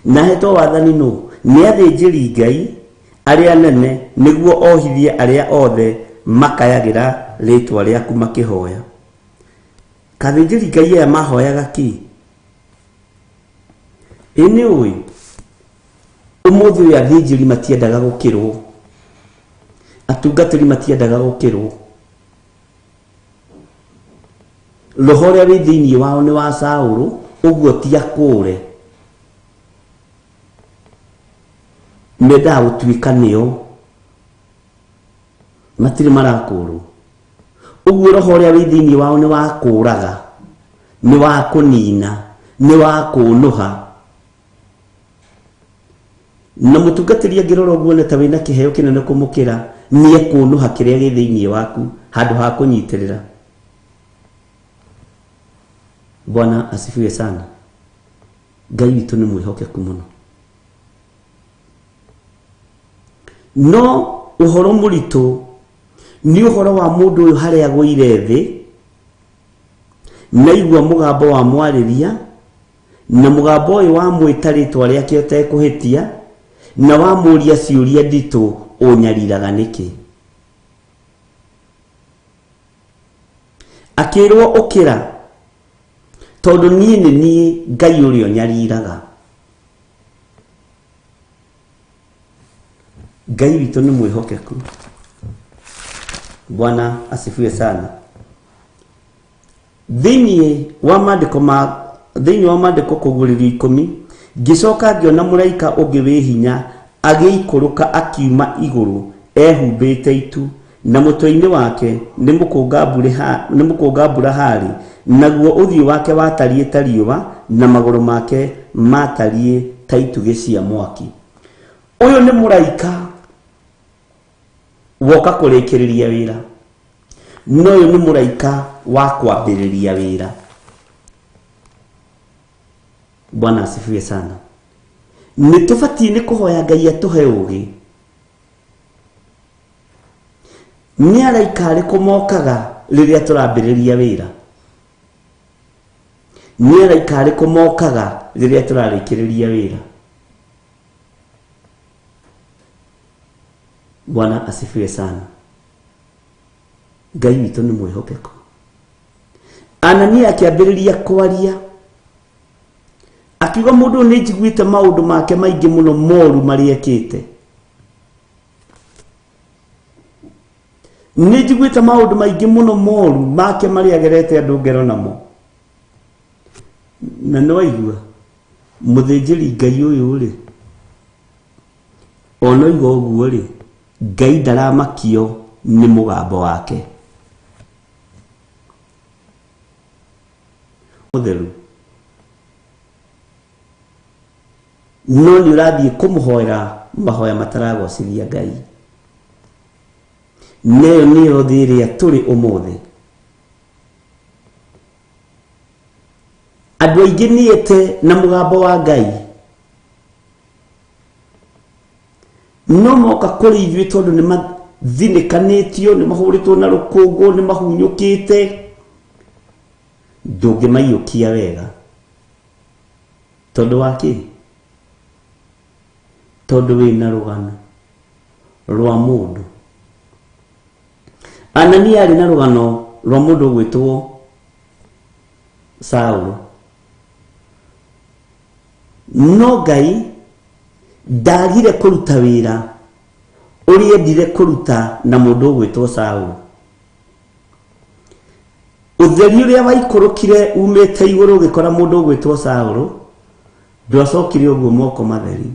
na ahetwo wathani nũ? Nĩ athĩnjĩri Ngai arĩa anene nĩguo ohithie arĩa othe makayagĩra rĩtwa rĩaku makĩhoya. Kathĩnjĩri Ngai aya mahoyaga kĩ? Ĩ nĩ ũĩ ũmũthĩ ũyũ athĩnjĩri matiendaga gũkĩrwo, atungatĩri matiendaga gũkĩrwo. Roho ũrĩa wĩ thĩinĩ wao nĩ wa Saũlũ, ũguo ti akũre, mendaga gũtuĩka nĩo, matirĩ marakũrwo. Ũguo roho ũrĩa wĩ thĩinĩ wao nĩ wa kũraga, nĩ wa kũnina, nĩ wa kũnũha. Na mũtungatĩri angĩrora ũguo one ta wĩna kĩheo kĩnene kũmũkĩra, nĩ ekũnũha kĩrĩa gĩ thĩinĩ waku handũ ha kũnyitĩrĩra. Bwana asifiwe sana. Ngai witũ nĩ mwĩhokeku mũno. No ũhoro mũritũ nĩ ũhoro wa mũndũ ũyũ harĩa agũire thĩ, naigua mũgambo wa mwarĩria, na mũgambo ũyũ wamwĩta rĩtwa rĩake ũtekũhĩtia, na wamũria ciũria nditũ, ũnyariraga nĩkĩ? Akĩrwo ũkĩra, tondũ niĩ nĩ niĩ Ngai ũrĩa ũnyariraga. Ngai witũ nĩ mwĩhokeku. Bwana asifiwe sana. Thĩinĩ wa maandĩko ma thĩinĩ wa maandĩko kũguũrĩrio 10: ngĩcoka ngĩona mũraika ũngĩ wĩ hinya agĩikũrũka akiuma igũrũ ehumbĩte itu, na mũtwe-inĩ wake nĩ mũkũnga mbura harĩ, naguo ũthiũ wake watariĩ ta riũa, na magũrũ make matariĩ ta itugĩ cia mwaki. Ũyũ nĩ mũraika woka kũrĩkĩrĩria wĩra, no ũyũ nĩ mũraika wa kwambĩrĩria wĩra. Bwana asifiwe sana. Nĩ tũbatiĩ nĩ kũhoya Ngai atũhe ũgĩ. Nĩ araika arĩkũ mokaga rĩrĩa tũrambĩrĩria wĩra? Nĩ araika arĩkũ mokaga rĩrĩa tũrarĩkĩrĩria wĩra? Bwana asifiwe sana. Ngai witũ nĩ mwĩhokeku. Anania akĩambĩrĩria kwaria akiuga, mũndũ ũyũ nĩ njiguĩte maũndũ make maingĩ mũno moru marĩa ekĩte, nĩ njiguĩte maũndũ maingĩ mũno moru make marĩa agerete andũ ngero namo. Na nĩ waigua mũthĩnjĩri Ngai ũyũ rĩ, ona oiga ũguo rĩ, Ngai ndaramakio nĩ mũgambo wake mũtheru, no nĩ ũrathiĩ kũmũhoera mahoya mataragocithia Ngai. Neyo nĩyo thĩ ĩrĩa tũrĩ ũmũthĩ. Andũ aingĩ nĩete na mũgambo wa Ngai, no moka kũrĩ ithuĩ tondũ nĩ mathinĩkanĩtio, nĩ mahũrĩtwo na rũkũngũ, nĩ mahunyũkĩte, ndũngĩmaiyũkia wega. Tondũ wa kĩ? Tondũ wĩna rũgano rwa mũndũ. Anania arĩ na rũgano rwa mũndũ ũgwĩtwo Saũlũ, no Ngai ndagire kũruta wĩra ũrĩa endire kũruta na mũndũ ũgwĩtwo Saũlũ. Ũtheri ũrĩa waikũrũkire umĩte igũrũ ũgĩkora mũndũ ũgwĩtwo Saũlũ ndwacokire ũguo moko matheri,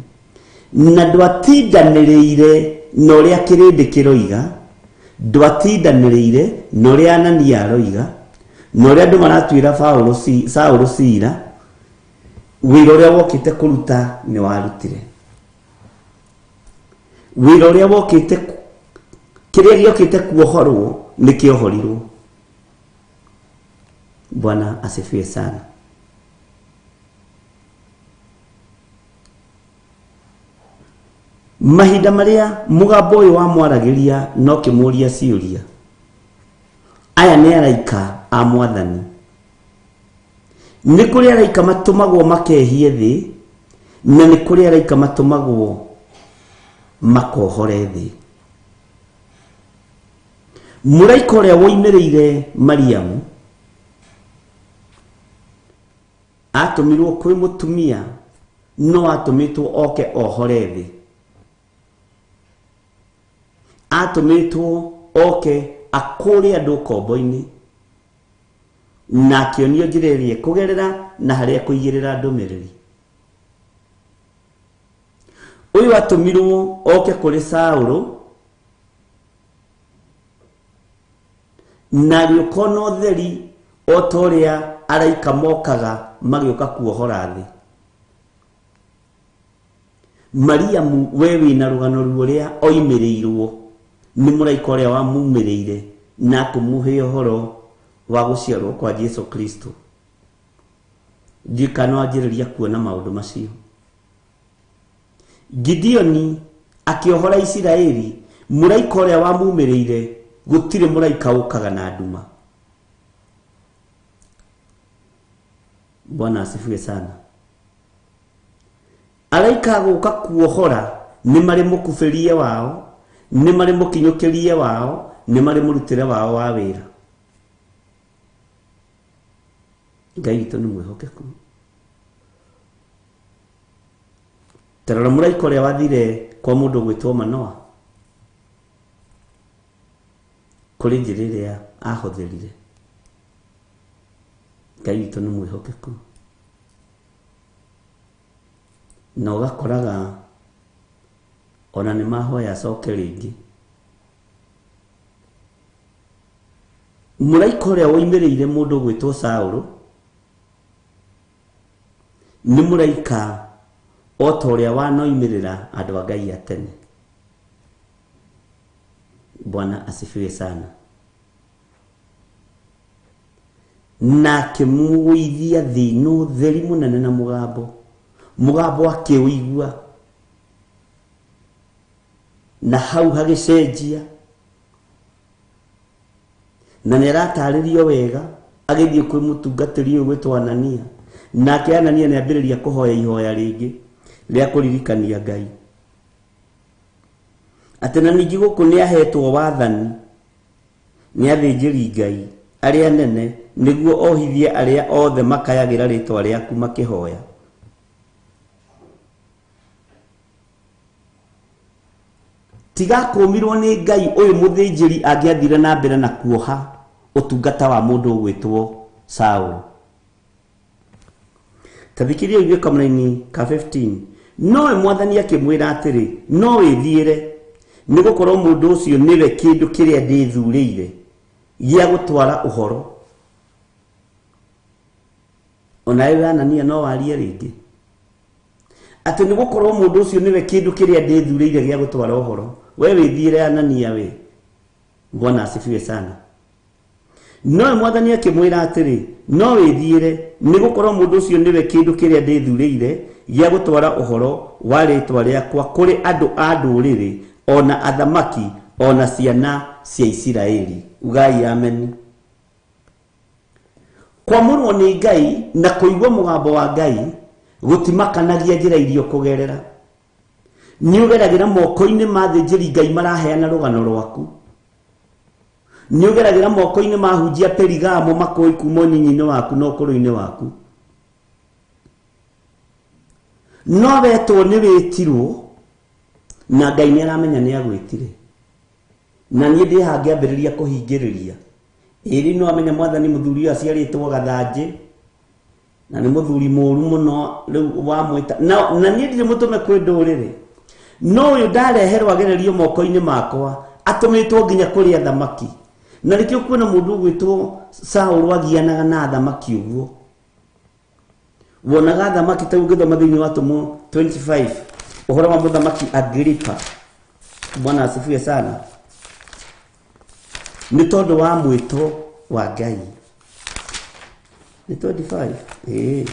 na ndwatindanĩrĩire na ũrĩa kĩrĩndĩ kĩroiga, ndwatindanĩrĩire na ũrĩa Anania aroiga, na ũrĩa andũ maratuĩra Saũlũ cira. Wĩra ũrĩa wokĩte kũruta nĩ warutire. Wĩra ũrĩa wokĩte, kĩrĩa gĩokĩte kuohorwo nĩ kĩohorirwo. Bwana asifiwe sana. Mahinda marĩa mũgambo ũyũ wamwaragĩria no kĩmũria ciũria, aya nĩ araika a Mwathani. Nĩ kũrĩ araika matũmagwo makehie thĩ, na nĩ kũrĩ araika matũmagwo makohore thĩ. Mũraika ũrĩa woimĩrĩire Mariamu atũmirwo kwĩ mũtumia, no atũmĩtwo oke ohore thĩ. Atũmĩtwo oke akũre andũ ngombo-inĩ, na akĩonio njĩra ĩrĩa ekũgerera na harĩa ekũigĩrĩra ndũmĩrĩri. Ũyũ atũmirwo oke kũrĩ Saũlũ, na agĩũka ona ũtheri o ta ũrĩa araika mokaga magĩũka kuohora thĩ. Mariamu, we wĩna rũgano rũrĩa oimĩrĩirwo nĩ mũraika ũrĩa wamumĩrĩire na akĩmũhe ũhoro wa gũciarwo kwa Jesu Kristo. Ndiũĩ kana wanjĩrĩria kuona maũndũ macio. Gideoni akĩohora Isiraeli, mũraika ũrĩa wamumĩrĩire, gũtirĩ mũraika ũkaga na nduma. Bwana asifiwe sana. Araika gũka kuohora nĩ marĩ mũkubĩrie wao, nĩ marĩ mũkinyũkĩrie wao, nĩ marĩ mũrutĩre wao wa wĩra. Ngai witũ nĩ mwĩhokeku. Ta rora mũraika ũrĩa wathire kwa mũndũ ũgwĩtwo Manoa, kũrĩ njĩra ĩrĩa ahũthĩrire. Ngai witũ nĩ mwĩhokeku. Na ũgakoraga ona nĩ mahoya acoke rĩngĩ. Mũraika ũrĩa woimĩrĩire mũndũ ũgwĩtwo Saũlũ nĩ mũraika o ta ũrĩa wanoimĩrĩra andũ a Ngai a tene. Bwana asifiwe sana. Na akĩmũgũithia thĩ na ũtheri mũnene na mũgambo. Mũgambo akĩũigua, na hau hagĩcenjia, na nĩ aratarĩrio wega agĩthiĩ kwĩ mũtungatĩri ũyũ gwĩtwo Anania. Nake Anania nĩ ambĩrĩria kũhoya ihoya rĩngĩ rĩa kũririkania Ngai, atĩ na ningĩ gũkũ nĩ ahetwo wathani nĩ athĩnjĩri Ngai arĩa anene nĩguo ohithie arĩa othe makayagĩra rĩtwa rĩaku makĩhoya. Tiga kũmirwo nĩ Ngai ũyũ mũthĩnjĩri angĩathire na mbere na kuoha ũtungata wa mũndũ ũgwĩtwo Saũlũ. Ta thikĩrĩria ũigue kamũraini ka 15. Nowe Mwathani akĩmwĩra atĩrĩ, no wĩthiĩre, nĩ gũkorwo mũndũ ũcio nĩwe kĩndũ kĩrĩa ndĩthurĩire gĩa gũtwara ũhoro. Onawe Anania no warie rĩngĩ atĩ nĩ gũkorwo mũndũ ũcio nĩwe kĩndũ kĩrĩa ndĩthurĩire gĩa gũtwara ũhoro. We wĩthiĩre Anania we. Bwana asifiwe sana. Nowe Mwathani akĩmwĩra atĩrĩ, no wĩthiĩre, nĩ gũkorwo mũndũ ũcio nĩwe kĩndũ kĩrĩa ndĩthurĩire gĩa gũtwara ũhoro wa rĩtwa rĩakwa kũrĩ andũ a ndũrĩrĩ, ona athamaki, ona ciana cia Isiraeli. Ugai ameni. Kwamũrwo nĩ Ngai na kũigua mũgambo wa Ngai gũtimakanagia njĩra iria ũkũgerera. Nĩ ũgeragĩra moko-inĩ ma athĩnjĩri Ngai maraheana rũgano rwaku. Nĩ ũgeragĩra moko-inĩ ma ahunjia Perigamo makũĩ kuma ũnyinyi-inĩ waku na ũkũrũ-inĩ waku. No wetwo nĩ wĩtirwo na Ngai nĩ aramenya nĩ agwĩtire. Na niĩ ndĩ haha ngĩambĩrĩria kũhingĩrĩria. Ĩrĩ no amenya mwathani mũthuri ũyũ aciarĩtwo Gathanjĩ na nĩ mũthuri mũru mũno rĩu wamwĩta na niĩ ndirĩ mũtũme kwĩ ndũrĩrĩ. No ũyũ ndareherwo agererio moko-inĩ makwa atũmĩtwo nginya kũrĩ athamaki. Na nĩkĩo kuona mũndũ ũgwĩtwo Saũlũ agianaga na athamaki ũguo. Wonaga athamaki ta ũngĩthoma thĩinĩ wa Atũmwo 25 ũhoro wa mũthamaki Agripa. Bwana asifiwe sana. Nĩ tondũ wa mwĩto wa Ngai. Nĩ 25.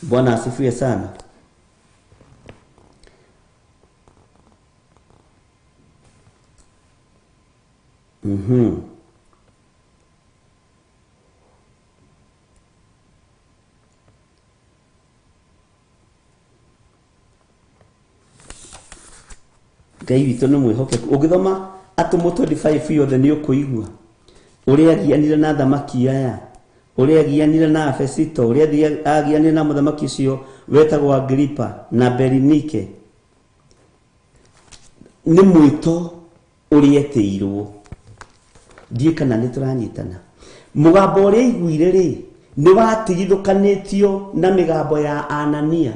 Bwana asifiwe sana. Ngai witũ nĩ mwĩhokeku. Ũngĩthoma Atũmwo 25 yothe nĩ ũkũigua ũrĩa agianire na athamaki aya, ũrĩa agianire na Fesito, ũrĩa agianire na mũthamaki ũcio wetagwo Agripa na Berinike. Nĩ mwĩto ũrĩa etĩirwo. Ndiĩ kana nĩ tũranyitana. Mũgambo ũrĩa aiguire rĩ nĩ watigithũkanĩtio na mĩgambo ya Anania.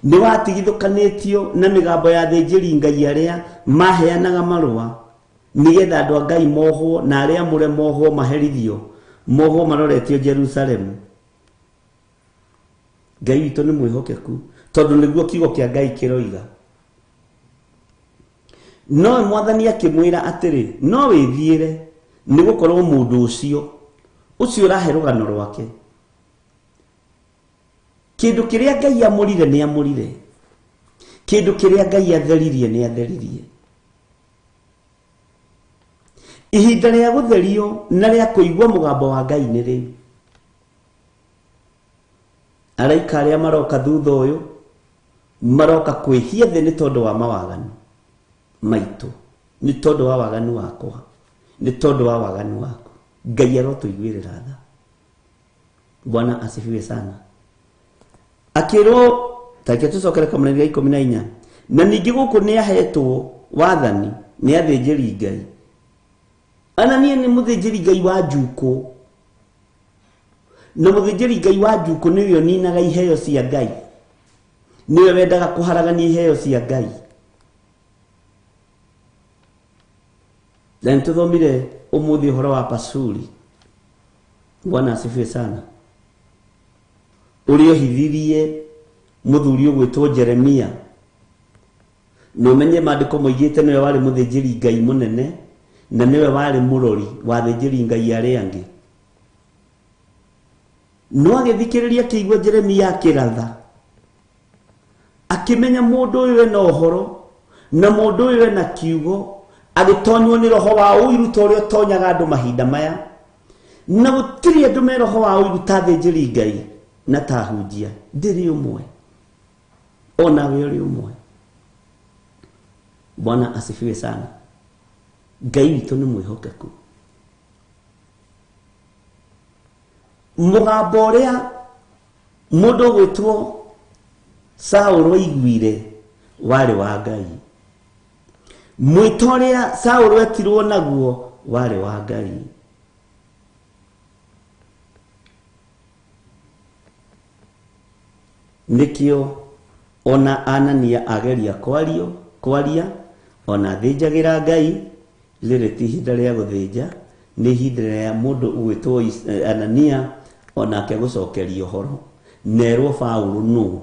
Nĩ watigithũkanĩtio na mĩgambo ya athĩnjĩri Ngai arĩa maheanaga marũa nĩgetha andũ a Ngai mohwo na arĩa amũre mohwo maherithio, mohwo maroretio Jerusalemu. Ngai witũ nĩ mwĩhokeku tondũ nĩguo kiugo kĩa Ngai kĩroiga. No mwathani akĩmwĩra atĩrĩ, no wĩthiĩre nĩgũkorwo mũndũ ũcio ũcio ũrahe rũgano rwake. Kĩndũ kĩrĩa Ngai amũrire nĩ amũrire. Kĩndũ kĩrĩa Ngai atheririe nĩ atheririe. Ihinda rĩa gũtherio na rĩa kũigua mũgambo wa Ngai nĩ rĩu. Araika arĩa maroka thutha ũyũ maroka kwĩhia thĩ nĩ tondũ wa mawaganu maitũ, nĩ tondũ wa waganu wakwa, nĩ tondũ wa waganu waku. Ngai arotũiguĩrĩra tha. Bwana asifiwe sana. Akĩrwo take tũcokere kamũrangi ga 14. Na ningĩ gũkũ nĩ ahetwo wathani nĩ athĩnjĩri Ngai. Anania nĩ mũthĩnjĩri Ngai wa njukũ. Na mũthĩnjĩri Ngai wa njukũ nĩwe ũninaga iheo cia Ngai. Nĩwe wendaga kũharagania iheo cia Ngai. Na nĩtũthomire ũmũthĩ ũhoro wa Pasuri. Bwana asifiwe sana. Ũrĩa ohithirie mũthuri ũgwĩtwo Jeremia. Na ũmenye maandĩko moigĩte nĩwe warĩ mũthĩnjĩri Ngai mũnene na nĩwe warĩ mũrori wa athĩnjĩri Ngai arĩa angĩ. No agĩthikĩrĩria akĩigua Jeremia akĩratha, akĩmenya mũndũ ũyũ ena ũhoro na mũndũ ũyũ ena kiugo, agĩtonywo nĩ roho wa ũiru ta ũrĩa ũtonyaga andũ mahinda maya. Na gũtirĩ andũ me roho wa ũiru ta athĩnjĩri Ngai na ta ahunjia. Ndĩrĩ ũmwe, onawe ũrĩ ũmwe. Bwana asifiwe sana. Ngai witũ nĩ mwĩhokeku. Mũgambo ũrĩa mũndũ ũgwĩtwo Saũlũ aiguire warĩ wa Ngai. Mwĩto ũrĩa Saũlũ etirwo naguo warĩ wa Ngai. Nĩkĩo ona Anania ageria kwaria ona athĩnjagĩra Ngai, rĩrĩ ti ihinda rĩa gũthĩnja, nĩ ihinda rĩa mũndũ ũgwĩtwo Anania onake gũcokeria ũhoro nerwo Paũlũ nũ.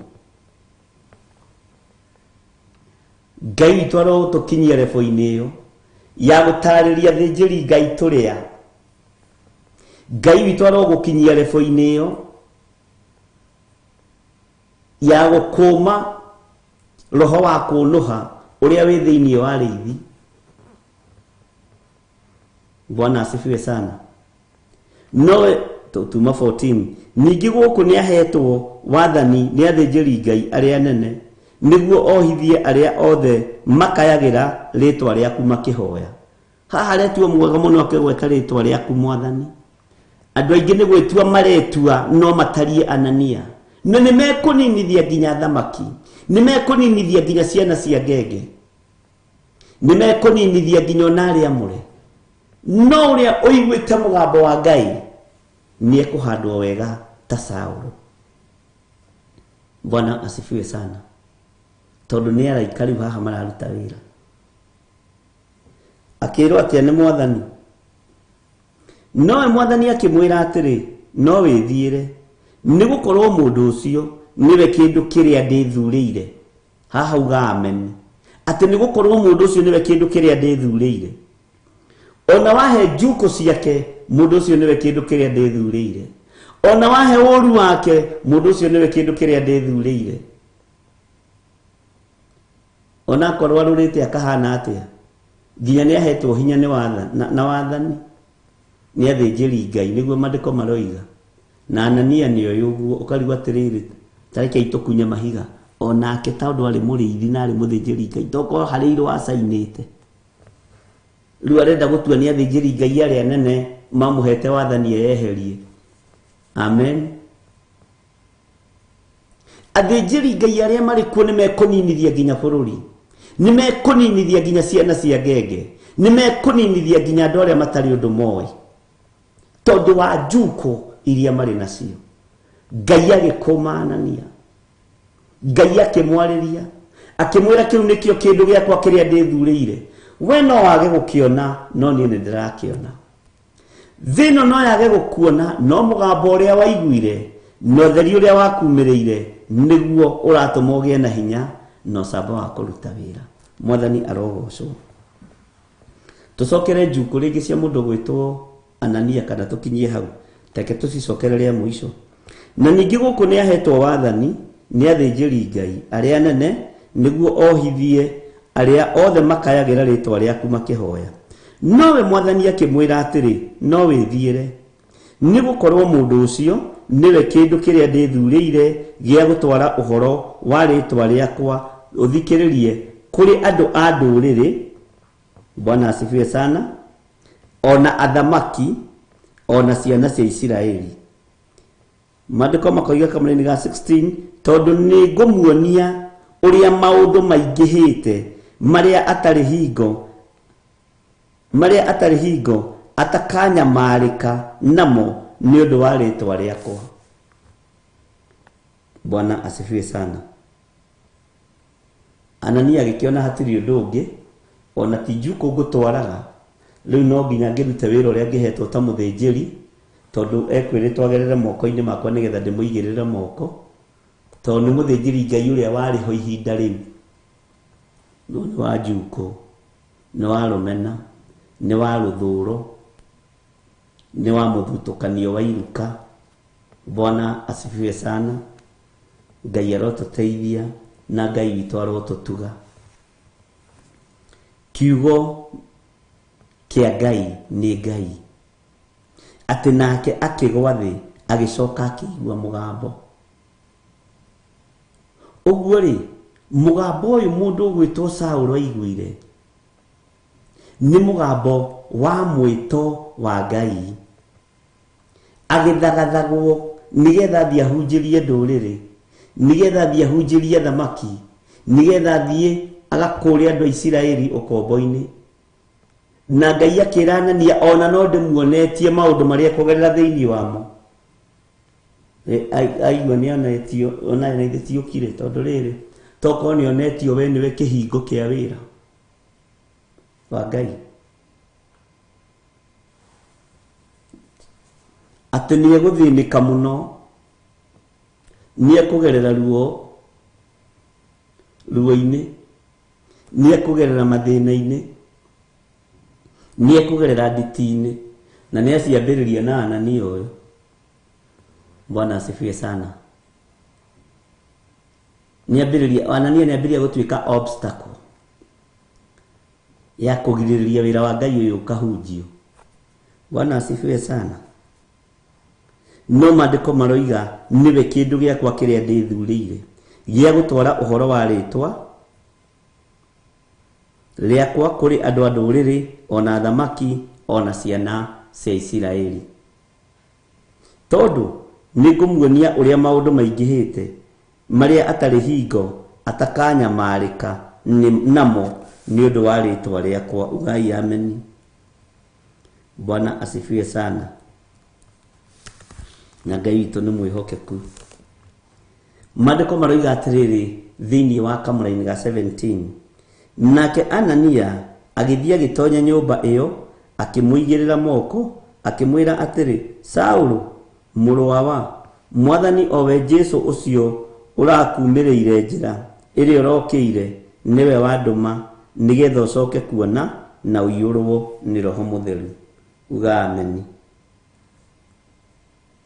Ngai witũ arotũkinyia rebo-inĩ ĩyo ya gũtarĩria athĩnjĩri Ngai tũrĩa. Ngai witũ arogũkinyia rebo-inĩ ĩyo ya gũkũma roho wa kũnũha ũrĩa wĩ thĩinĩ wa rĩithi. Bwana asifiwe sana. No tuma 14 ningĩ gũkũ nĩ ahetwo wathani nĩ athĩnjĩri Ngai arĩa anene Nĩguo ohithie arĩa othe makayagĩra rĩtwa rĩaku makĩhoya. Haha aretua mwega mũno akĩgweta rĩtwa rĩaku Mwathani. Andũ aingĩ nĩ gwĩtua maretua no matariĩ Anania. Na nĩ mekũninithia nginya thamaki, nĩ mekũninithia nginya ciana cia ngenge, nĩ mekũninithia nginya ona arĩa amũre. No ũrĩa ũiguĩte mũgambo wa Ngai nĩ ekũhandwo wega ta Saũlũ. Bwana asifiwe sana. Tondũ nĩ araika rĩu haha mararuta wĩra. Akĩrwo atĩa nĩ Mwathani? Nowe Mwathani akĩmwĩra atĩrĩ, no wĩthiĩre, nĩ gũkorwo mũndũ ũcio nĩwe kĩndũ kĩrĩa ndĩthurĩire. Haha uga amen. Atĩ nĩ gũkorwo mũndũ ũcio nĩwe kĩndũ kĩrĩa ndĩthurĩire. Ona wahe njukũ ciake, mũndũ ũcio nĩwe kĩndũ kĩrĩa ndĩthurĩire. Ona wahe ũru wake, mũndũ ũcio nĩwe kĩndũ kĩrĩa ndĩthurĩire. Ona akorwo arũrĩte akahana atĩa, nginya nĩ ahetwo hinya nĩ na wathani nĩ athĩnjĩri Ngai, nĩguo maandĩko maroiga. Na Anania nĩ oĩ ũguo, ũkarigwo atĩrĩrĩ, ta rekei tũkunye mahiga. Onake tondũ arĩ mũrĩithi na arĩ mũthĩnjĩri Ngai, tokorwo harĩ irũa acainĩte. Rĩu arenda gũtua nĩ athĩnjĩri Ngai arĩa anene mamũhete wathani eyeherie. Amen. Athĩnjĩri Ngai arĩa marĩ kuo nĩ mekũninithia nginya bũrũri, nĩ mekũninithia nginya ciana cia ngenge, nĩ mekũninithia nginya andũ arĩa matarĩ ũndũ moĩ, tondũ wa njukũ iria marĩ nacio. Ngai agĩkũma Anania, Ngai akĩmwarĩria, akĩmwĩra kĩu nĩkĩo kĩndũ gĩakwa kĩrĩa ndĩthurĩire. We no wage gũkĩona, no niĩ nĩ ndĩrakĩona. Thĩ ĩno no yage gũkuona, no mũgambo ũrĩa waiguire na ũtheri ũrĩa wakumĩrĩire nĩguo ũratũma ũgĩe na hinya na ũcamba wa kũruta wĩra. Mwathani arogocwo. Tũcokere njukũ rĩngĩ cia mũndũ gwĩtwo Anania, kana tũkinyie hau, reke tũcicokere rĩa mũico. Na ningĩ gũkũ nĩ ahetwo wathani nĩ athĩnjĩri Ngai arĩa anene, nĩguo ohithie arĩa othe makayagĩra rĩtwa rĩaku makĩhoya. Nowe Mwathani akĩmwĩra atĩrĩ, no wĩthiĩre, nĩ gũkorwo mũndũ ũcio nĩwe kĩndũ kĩrĩa ndĩthurĩire gĩa gũtwara ũhoro wa rĩtwa rĩakwa ũthikĩrĩrie kũrĩ andũ a ndũrĩrĩ. Bwana asifiwe sana. Ona athamaki, ona ciana cia Isiraeli. Maandĩko makoiga kamũraini ga 16, tondũ nĩ ngũmuonia ũrĩa maũndũ maingĩhĩte marĩa atarĩ hingo, marĩa atarĩ hingo atakanyamarĩka namo nĩ ũndũ wa rĩtwa rĩakwa. Bwana asifiwe sana. Anania agĩkĩona hatirĩ ũndũ ũngĩ, ona ti njukũ ngũtwaraga, rĩu no nginya ngĩrute wĩra ũrĩa ngĩhetwo ta mũthĩnjĩri, tondũ ekwĩrĩtwo agerere moko-inĩ makwa nĩgetha ndĩmũigĩrĩre moko, tondũ nĩ mũthĩnjĩri Ngai ũrĩa warĩ ho ihinda rĩu. No nĩ wa njukũ, nĩ wa rũmena, nĩ wa rũthũro, nĩ wa mũthutũkanio wa iruka. Bwana asifiwe sana. Ngai arotũteithia na Ngai witũ arotũtuga. Kiugo kĩa Ngai nĩ Ngai. Atĩ nake akĩgwa thĩ, agĩcoka akĩigua mũgambo. Ũguo rĩ, mũgambo ũyũ mũndũ ũgwĩtwo Saũlũ aiguire nĩ mũgambo wa mwĩto wa Ngai. Agĩthagathagwo nĩgetha athiĩ ahunjĩrie ndũrĩrĩ, nĩgetha athiĩ ahunjĩrie thamaki, nĩgetha athiĩ agakũre andũ a Isiraeli ũkombo-inĩ. Na Ngai akĩra Anania ona no ndĩmuonetie maũndũ marĩa kũgerera thĩinĩ wamo. Aigua nĩ onetio, ona nĩ ti ũkire, tondũ rĩrĩ, tokorwo nĩ onetio we nĩwe kĩhingo kĩa wĩra wa Ngai. Atĩ nĩ egũthĩnĩka mũno, nĩ ekũgerera ruo, ruo-inĩ, nĩ ekũgerera mathĩna-inĩ, nĩ ekũgerera nditi-inĩ, na nĩ aciambĩrĩria na Anania ũyũ. Bwana asifiwe sana. Nĩ ambĩrĩria, Anania nĩ ambĩrĩria gũtuĩka obstacle ya kũgirĩrĩria wĩra wa Ngai ũyũ ũkahunjio. Bwana asifiwe sana. No maandĩko maroiga nĩwe kĩndũ gĩakwa kĩrĩa ndĩthurĩire Gĩa gũtwara ũhoro wa rĩĩtwa rĩakwa kũrĩ andũ a ndũrĩrĩ, o na athamaki, o na ciana cia Isiraeli. Tondũ nĩngũmuonia ũrĩa maũndũ maingĩhĩte, marĩa atarĩ hingo atakanyamarĩka namo nĩ ũndũ wa rĩĩtwa rĩakwa. Ugai ameni. Bwana asifiwe sana. Na Ngai witũ nĩ mwĩhokeku. Maandĩko maroiga atĩrĩrĩ thĩinĩ wa kamũraini ga 17, nake Anania agĩthiĩ agĩtonya nyũmba ĩyo, akĩmũigĩrĩra moko, akĩmwĩra atĩrĩ, Saũlũ, mũrũ wa Mwathani, o we Jesũ ũcio ũrakumĩrĩire njĩra ĩrĩa ũrokĩire, nĩwe wandũma nĩgetha ũcoke kuona na ũiyũrwo nĩ Roho Mũtheru. Uga ameni.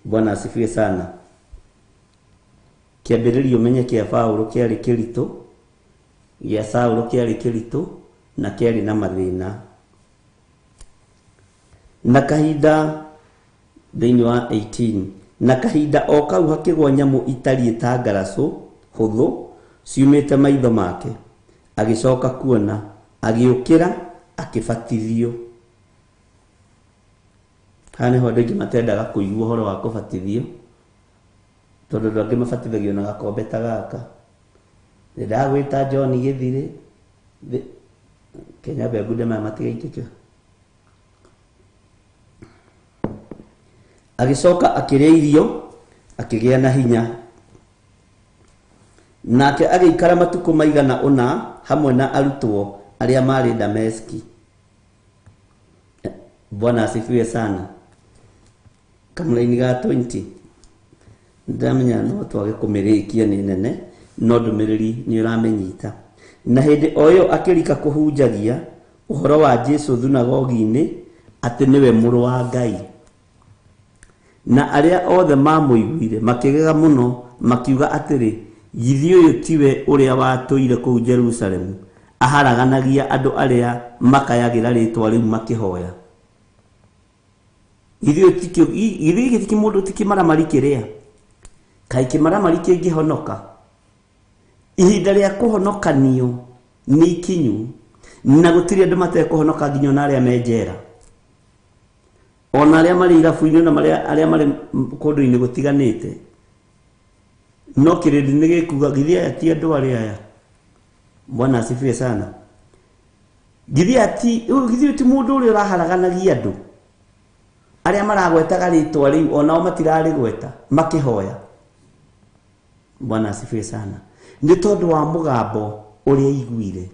Bwana asifiwe sana. Kĩambĩrĩria ũmenye kĩa Paũlũ kĩarĩ kĩritũ, gĩa Saũlũ kĩarĩ kĩritũ na kĩarĩ na mathĩna. Na kahinda thĩinĩ wa 18, na kahinda o kau hakĩgwa nyamũ itariĩ ta ngaracũ hũthũ ciumĩte maitho make, agĩcoka kuona, agĩũkĩra, akĩbatithio. Haha nĩho andũ aingĩ matendaga kũigua ũhoro wa kũbatithio, tondũ andũ angĩ mabatithagio na gakombe ta gaka. Ndagwĩta John Gĩthirĩ, Kenya mbembe maya matigaitĩke. Agĩcoka akĩrĩa irio, akĩgĩa na hinya. Nake agĩikara matukũ maigana ũna hamwe na arutwo arĩa marĩ Dameski. Bwana asifiwe sana. Kamũraini ga 20, ndamenya no twage kũmĩrĩkia nĩ nene, no ndũmĩrĩri nĩ ũramĩnyita. Na hĩndĩ o ĩyo akĩrika kũhunjagia ũhoro wa Jesũ thunagogi-inĩ atĩ nĩwe mũrũ wa Ngai. Na arĩa othe mamũiguire makĩgega mũno, makiuga atĩrĩ, githĩ ũyũ tiwe ũrĩa watũire kũu Jerusalemu aharaganagia andũ arĩa makayagĩra rĩĩtwa rĩu makĩhoya? Githĩ gĩkĩ ti mũndũ, ti kĩmaramari kĩrĩa? Kaĩ kĩmaramari kĩngĩhonoka? Ihinda rĩa kũhonokanio nĩ ikinyu, na gũtirĩ andũ matekũhonoka nginya ona arĩa me njera, ona arĩa marĩ irabu-inĩ, na arĩa marĩ kũndũ-inĩ gũtiganĩte. No kĩrĩndĩ nĩ gĩkuga, githĩ aya ti andũ arĩa aya? Bwana asifiwe sana. Githĩ ũyũ ti mũndũ ũrĩa ũraharaganagia andũ arĩa maragwetaga rĩtwa rĩu, onao matirarĩgweta makĩhoya? Bwana asifiwe sana. Nĩ tondũ wa mũgambo ũrĩa aiguire,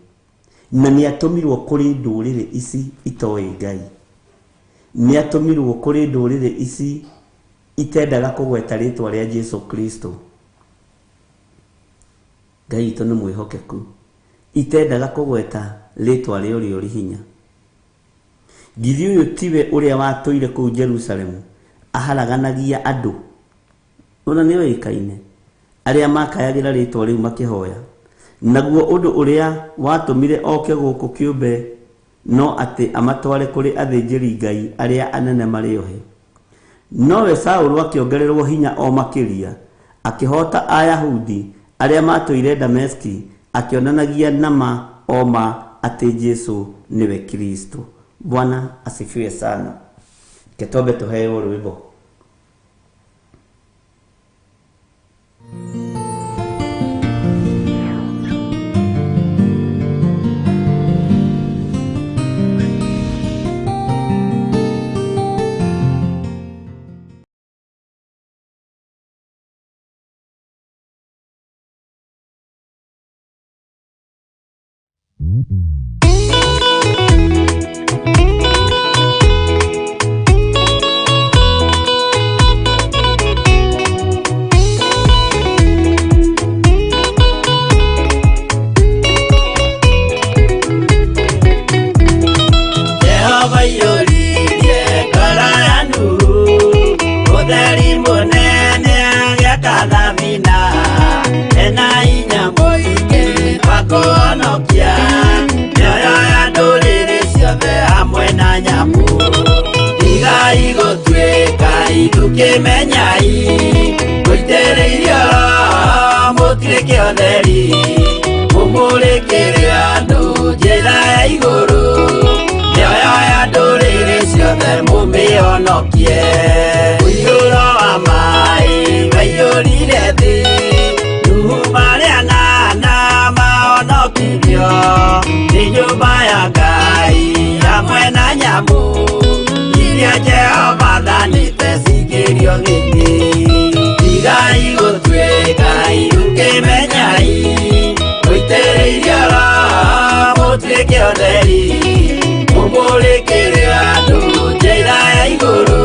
na nĩ atũmirwo kũrĩ ndũrĩrĩ ici itoĩ Ngai, nĩ atũmirwo kũrĩ ndũrĩrĩ ici itendaga kũgweta rĩtwa rĩa Jesu Kristo. Ngai witũ nĩ mwĩhokeku, itendaga kũgweta rĩtwa rĩa ũrĩa ũrĩ hinya. Githĩ ũyũ tiwe ũrĩa watũire kũu Jerusalemu aharaganagia andũ, ona nĩ oĩkaine, arĩa makayagĩra rĩtwa rĩu makĩhoya? Naguo ũndũ ũrĩa watũmire oke gũkũ kĩũmbe no atĩ amatware kũrĩ athĩnjĩri Ngai arĩa anene marĩ ohe. Nowe Saũlũ akĩongererwo hinya o makĩria, akĩhoota Ayahudi arĩa matũire Dameski, akĩonanagia nama o ma atĩ Jesu nĩwe Kristo. Bwana asifiwe sana. Ketombe tũheo rwĩmbo. Jehova iyũririe ngoro ya Nuhu, ũtheri mũnene agĩaka thabina, ena hinya mũingĩ wa kũhonokia mĩoyo ya ndũrĩrĩ ciothe hamwe na nyamũ. Tigai gũtuĩka ithukĩmenyai, gũitĩrĩirio Roho Mũtuĩke ũtheri mũmũrĩkĩre andũ njĩra ya igũrũ mĩoyo ya ndũrĩrĩ ciothe mũmĩhonokie ũiyũro wa maĩ waiyũrire thĩ Nuhu marĩa nana mahonokirio nĩ nyũmba ya Ngai hamwe na nyamũ iria Jehova athanĩte cingĩrio gĩtĩ tigai gũtuĩka irũkĩmenyai mũitĩrĩirio Roho mũtuĩke ũtheri mũmũrĩkĩre andũ njĩra ya igũrũ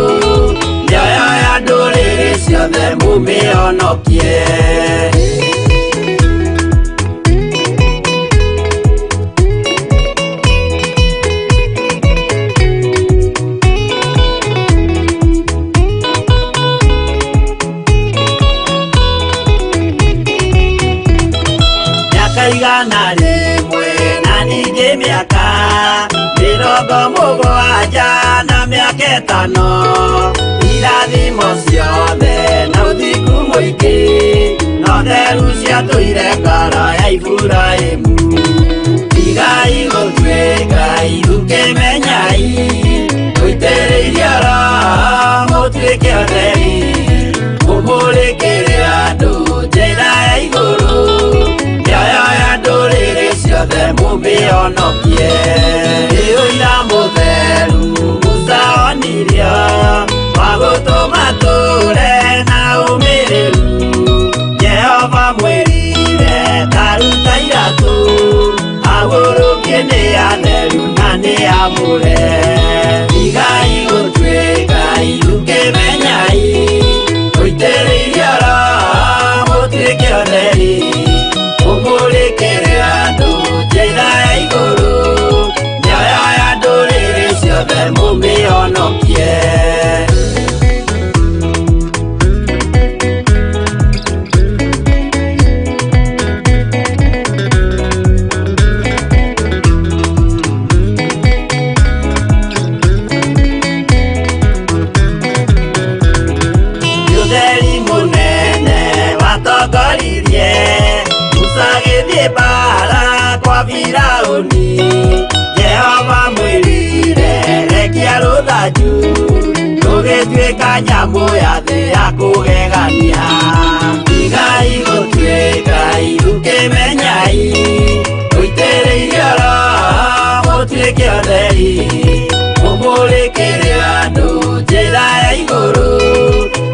mĩoyo ya ndũrĩrĩ ciothe mũmĩhonokie. Mĩaka 100 na ningĩ mĩaka 70 na mĩaka 5 irathimo ciothe na ũthingu mũingĩ no theru ciatũire ngoro ya Iburahĩmu tigai gũtuĩka irũkĩmenyai mũitĩrĩirio Roho mũtuĩke ũtheri mũmũrĩkĩre andũ njĩra ya igũrũ mĩoyo ya ndũrĩrĩ ciothe mũmĩhonokie nĩ ũira mũtheru Musa onirio wa gũtũma tũre na ũmĩrĩru Jehova mwĩrire taruta iratũ agũrũkie nĩ atheru na nĩ amũre tigai gũtuĩka irũkĩmenyai mũitĩrĩirio Roho mũtuĩke ũtheri mũmũrĩkĩre andũ njĩra ya igũrũ mĩoyo ya ndũrĩrĩ ciothe mũmĩhonokie. Ũtheri mũnene watongoririe Musa agĩthiĩ mbara kwa Firaũni Jehova mwĩrire rekia rũthanju rũgĩtuĩka nyamũ ya thĩ ya kũgegania tigai gũtuĩka irũkĩmenyai mũitĩrĩirio Roho mũtuĩke ũtheri mũmũrĩkĩre andũ njĩra ya igũrũ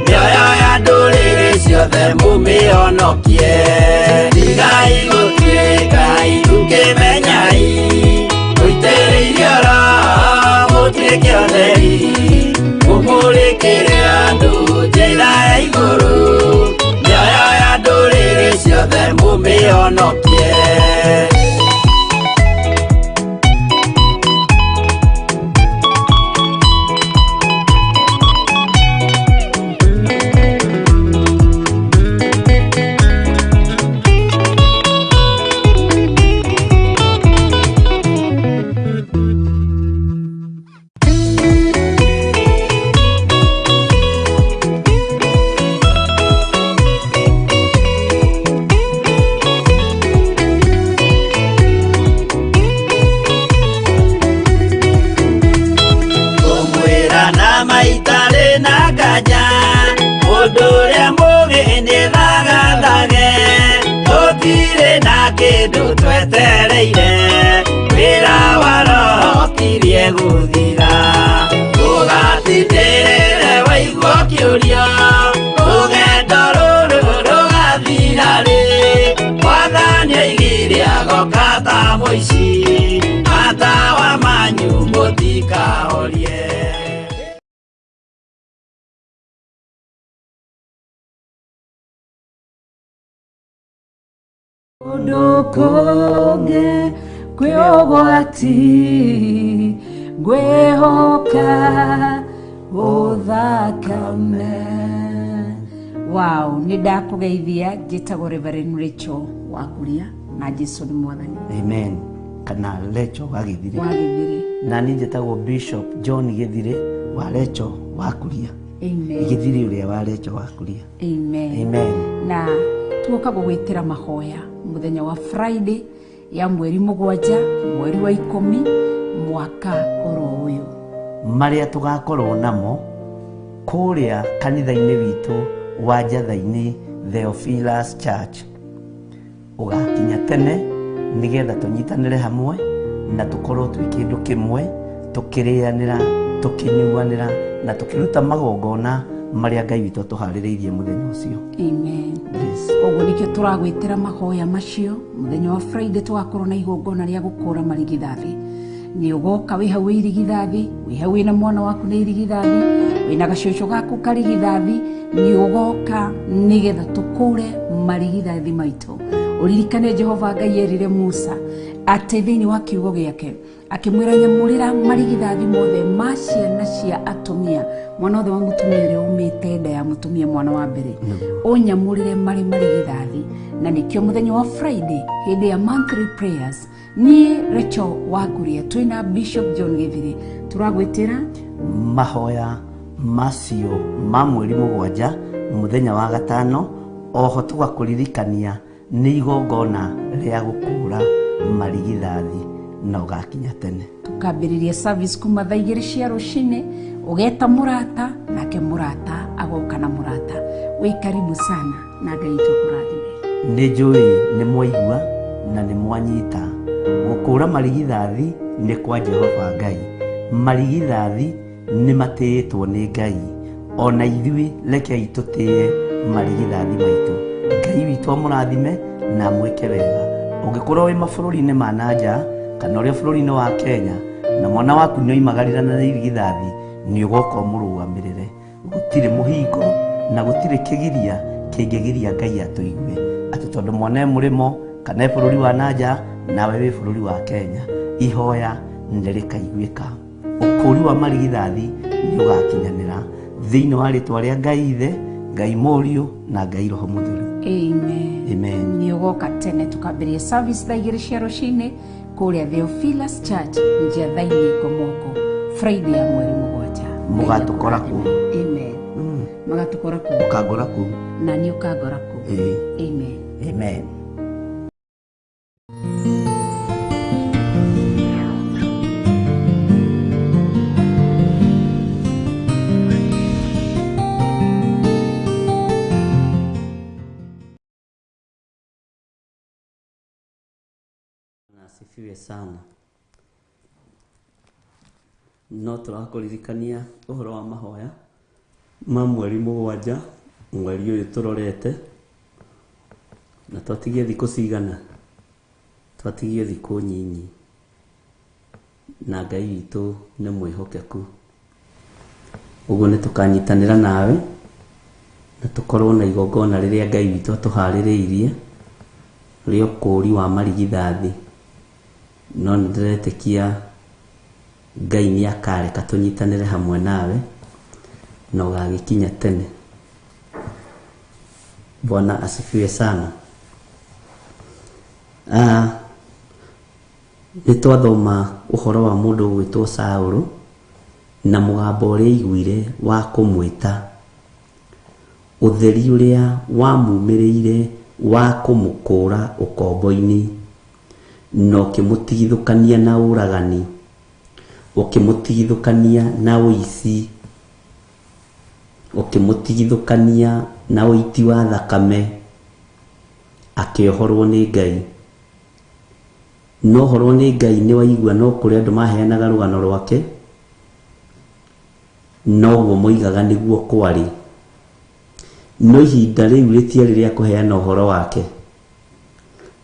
mĩoyo ya ndũrĩrĩ ciothe mũmĩhonokie tigai gũtuĩka irũkĩmenyai mũitĩrĩirio Roho mũtuĩke ũtheri mũmũrĩkĩre andũ njĩra ya igũrũ mĩoyo ya ndũrĩrĩ ciothe mũmĩhonokie. Kũmwĩra na maitarĩ na nganja mũndũ ũrĩa mũũgĩ nĩ thagathage tũtirĩ na kĩndũ twetereire wĩra wa Roho ũkirie gũthira ũgatindĩrĩre waigua ũkĩũrio rũgendo rũrũ rũgathira rĩ Mwathani oigire agoka ta mũici matawa manyu mũtikahorie. Kũndũ kũngĩ kwĩ ũgwati ngwĩhoka ũthakame. Wow, nĩ ndakũgeithia njĩtagwo Reverend Rachel wa Kuria na Jesu nĩ mwathani. Amen. Kana Rachel wa Gĩthirĩ. Wa Gĩthirĩ. Na niĩ njĩtagwo Bishop John Gĩthirĩ wa Rachel wa Kuria. Amen. Gĩthirĩ ũrĩa wa Rachel wa Kuria. Amen. Amen. Na Tugoka gũgwĩtĩra mahoya mũthenya wa Friday ya mweri 7 mweri wa 10 mwaka oro ũyũ, marĩa tũgakorwo namo kũrĩa kanitha-inĩ witũ wa Njatha-inĩ Theophilus Church. Ũgakinya tene nĩgetha tũnyitanĩre hamwe na tũkorwo twĩ kĩndũ kĩmwe, tũkĩrĩanĩra, tũkĩnyuanĩra na tũkĩruta magongona marĩa Ngai witũ atũharĩrĩirie mũthenya ũcio. Amen. Yes. Koguo nĩkĩo tũragwĩtĩra mahoya macio mũthenya wa Friday. Tũgakorwo na igongona rĩa gũkũra marigithathi. Nĩ ũgoka wĩ hau wĩ irigithathi, wĩ hau wĩna mwana waku nĩ irigithathi, wĩna gacũcũ gaku karigithathi, nĩ ũgoka nĩgetha tũkũre marigithathi maitũ. Ũririkane Jehova Ngai erire Musa atĩ thĩinĩ wa kiugo gĩake akĩmwĩra, nyamũrĩra marigithathi mothe ma ciana cia atumia, mwana wothe wa mũtumia ũrĩa umĩte nda ya mũtumia, mwana wa mbere, ũnyamũrĩre marĩ marigithathi. Na nĩkĩo mũthenya wa Friday hĩndĩ ya monthly prayers, niĩ Rachel Wakuria twĩna Bishop John Gĩthiri tũragwĩtĩra mahoya macio ma mweri 7 mũthenya wa gatano. Oho tũgakũririkania nĩ igongona rĩa gũkũra marigithathi na ũgakinya tene. Tukambĩrĩria service kuma thaa 2 cia rũcinĩ. Ũgeta mũrata, nake mũrata agoka na mũrata. Wĩ karibu sana na Ngai witũ akũrathime. Nĩ njũĩ nĩ mwaigua na nĩ mwanyita, gũkũra marigithathi nĩ kwa Jehova Ngai. Marigithathi nĩ matĩĩtwo nĩ Ngai, ona ithuĩ rekei tũtĩe marigithathi maitũ. Ngai witũ amũrathime na amwĩke wega. Ũngĩkorwo wĩ mabũrũri-inĩ ma na nja kana ũrĩa bũrũri-inĩ wa Kenya na mwana waku nĩ oimagarĩra na irigithathi, nĩ ũgoka ũmũrũgamĩrĩre. Gũtirĩ mũhingo na gũtirĩ kĩgiria kĩngĩgiria Ngai atũigue, atĩ tondũ mwana e mũrĩmo kana e bũrũri wa na nja nawe wĩ bũrũri wa Kenya, ihoya nĩ rĩkaiguĩka. Ũkũri wa marigithathi nĩ ũgakinyanĩra thĩinĩ wa rĩtwa rĩa Ngai Ithe, Ngai Mũriũ na Ngai Roho Mũtheru. Amen. Amen. Nĩ ũgoka tene, tukambĩrĩria service thaa 2 cia rũcinĩ kũrĩa Theophilus Church, Njatha-inĩ Ngomoko, Friday ya mweri 7. Mũgatũkora kũu. Amen. Magatũkora kũu. Ũkangora kũu. Na nĩ ũkangora kũu. Ĩĩ. Amen. Amen. Asifiwe sana. No tũrakũririkania ũhoro wa mahoya ma mweri 7 mweri ũyũ tũrorete, na twatigie thikũ cigana? Twatigie thikũ nyinyi, na Ngai witũ nĩ mwĩhokeku. Ũguo nĩ tũkanyitanĩra nawe na tũkorwo na igongona rĩrĩa Ngai witũ atũharĩrĩirie rĩa ũkũũri wa marigithathi. No nĩ ndĩretĩkia Ngai nĩ akareka tũnyitanĩre hamwe nawe na ũgagĩkinya tene. Bwana asifiwe sana. Nĩ twathoma ũhoro wa mũndũ ũgwĩtwo Saũlũ na mũgambo ũrĩa aiguire wa kũmwĩta, ũtheri ũrĩa wamumĩrĩire wa kũmũkũra ũkombo-inĩ na ũkĩmũtigithũkania na ũragani, ũkĩmũtigithũkania na ũici, ũkĩmũtigithũkania na ũiti wa thakame, akĩohorwo nĩ Ngai. No ohorwo nĩ Ngai nĩ waigua no kũrĩ andũ maheanaga rũgano rwake, noguo moigaga nĩguo kwarĩ. No ihinda rĩu rĩtiarĩ rĩa kũheana ũhoro wake,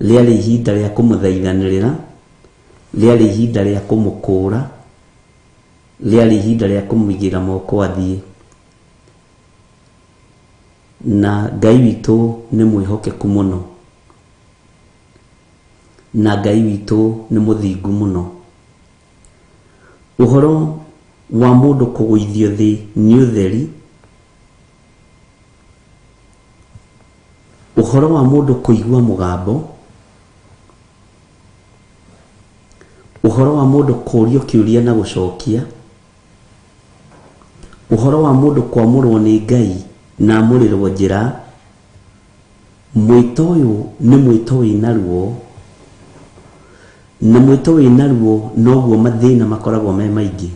rĩarĩ ihinda rĩa kũmũthaithanĩrĩra, rĩarĩ ihinda rĩa kũmũkũra, rĩarĩ ihinda rĩa kũmũigĩra moko athiĩ. Na Ngai witũ nĩ mwĩhokeku mũno, na Ngai witũ nĩ mũthingu mũno. Ũhoro wa mũndũ kũgũithio thĩ nĩ ũtheri, ũhoro wa mũndũ kũigua mũgambo, ũhoro wa mũndũ kũũrio kĩũria na gũcokia, ũhoro wa mũndũ kwamũrwo nĩ Ngai na amũrĩrwo njĩra, Mwĩto ũyũ nĩ mwĩto wĩna ruo, na mwĩto wĩna ruo noguo mathĩna makoragwo me maingĩ,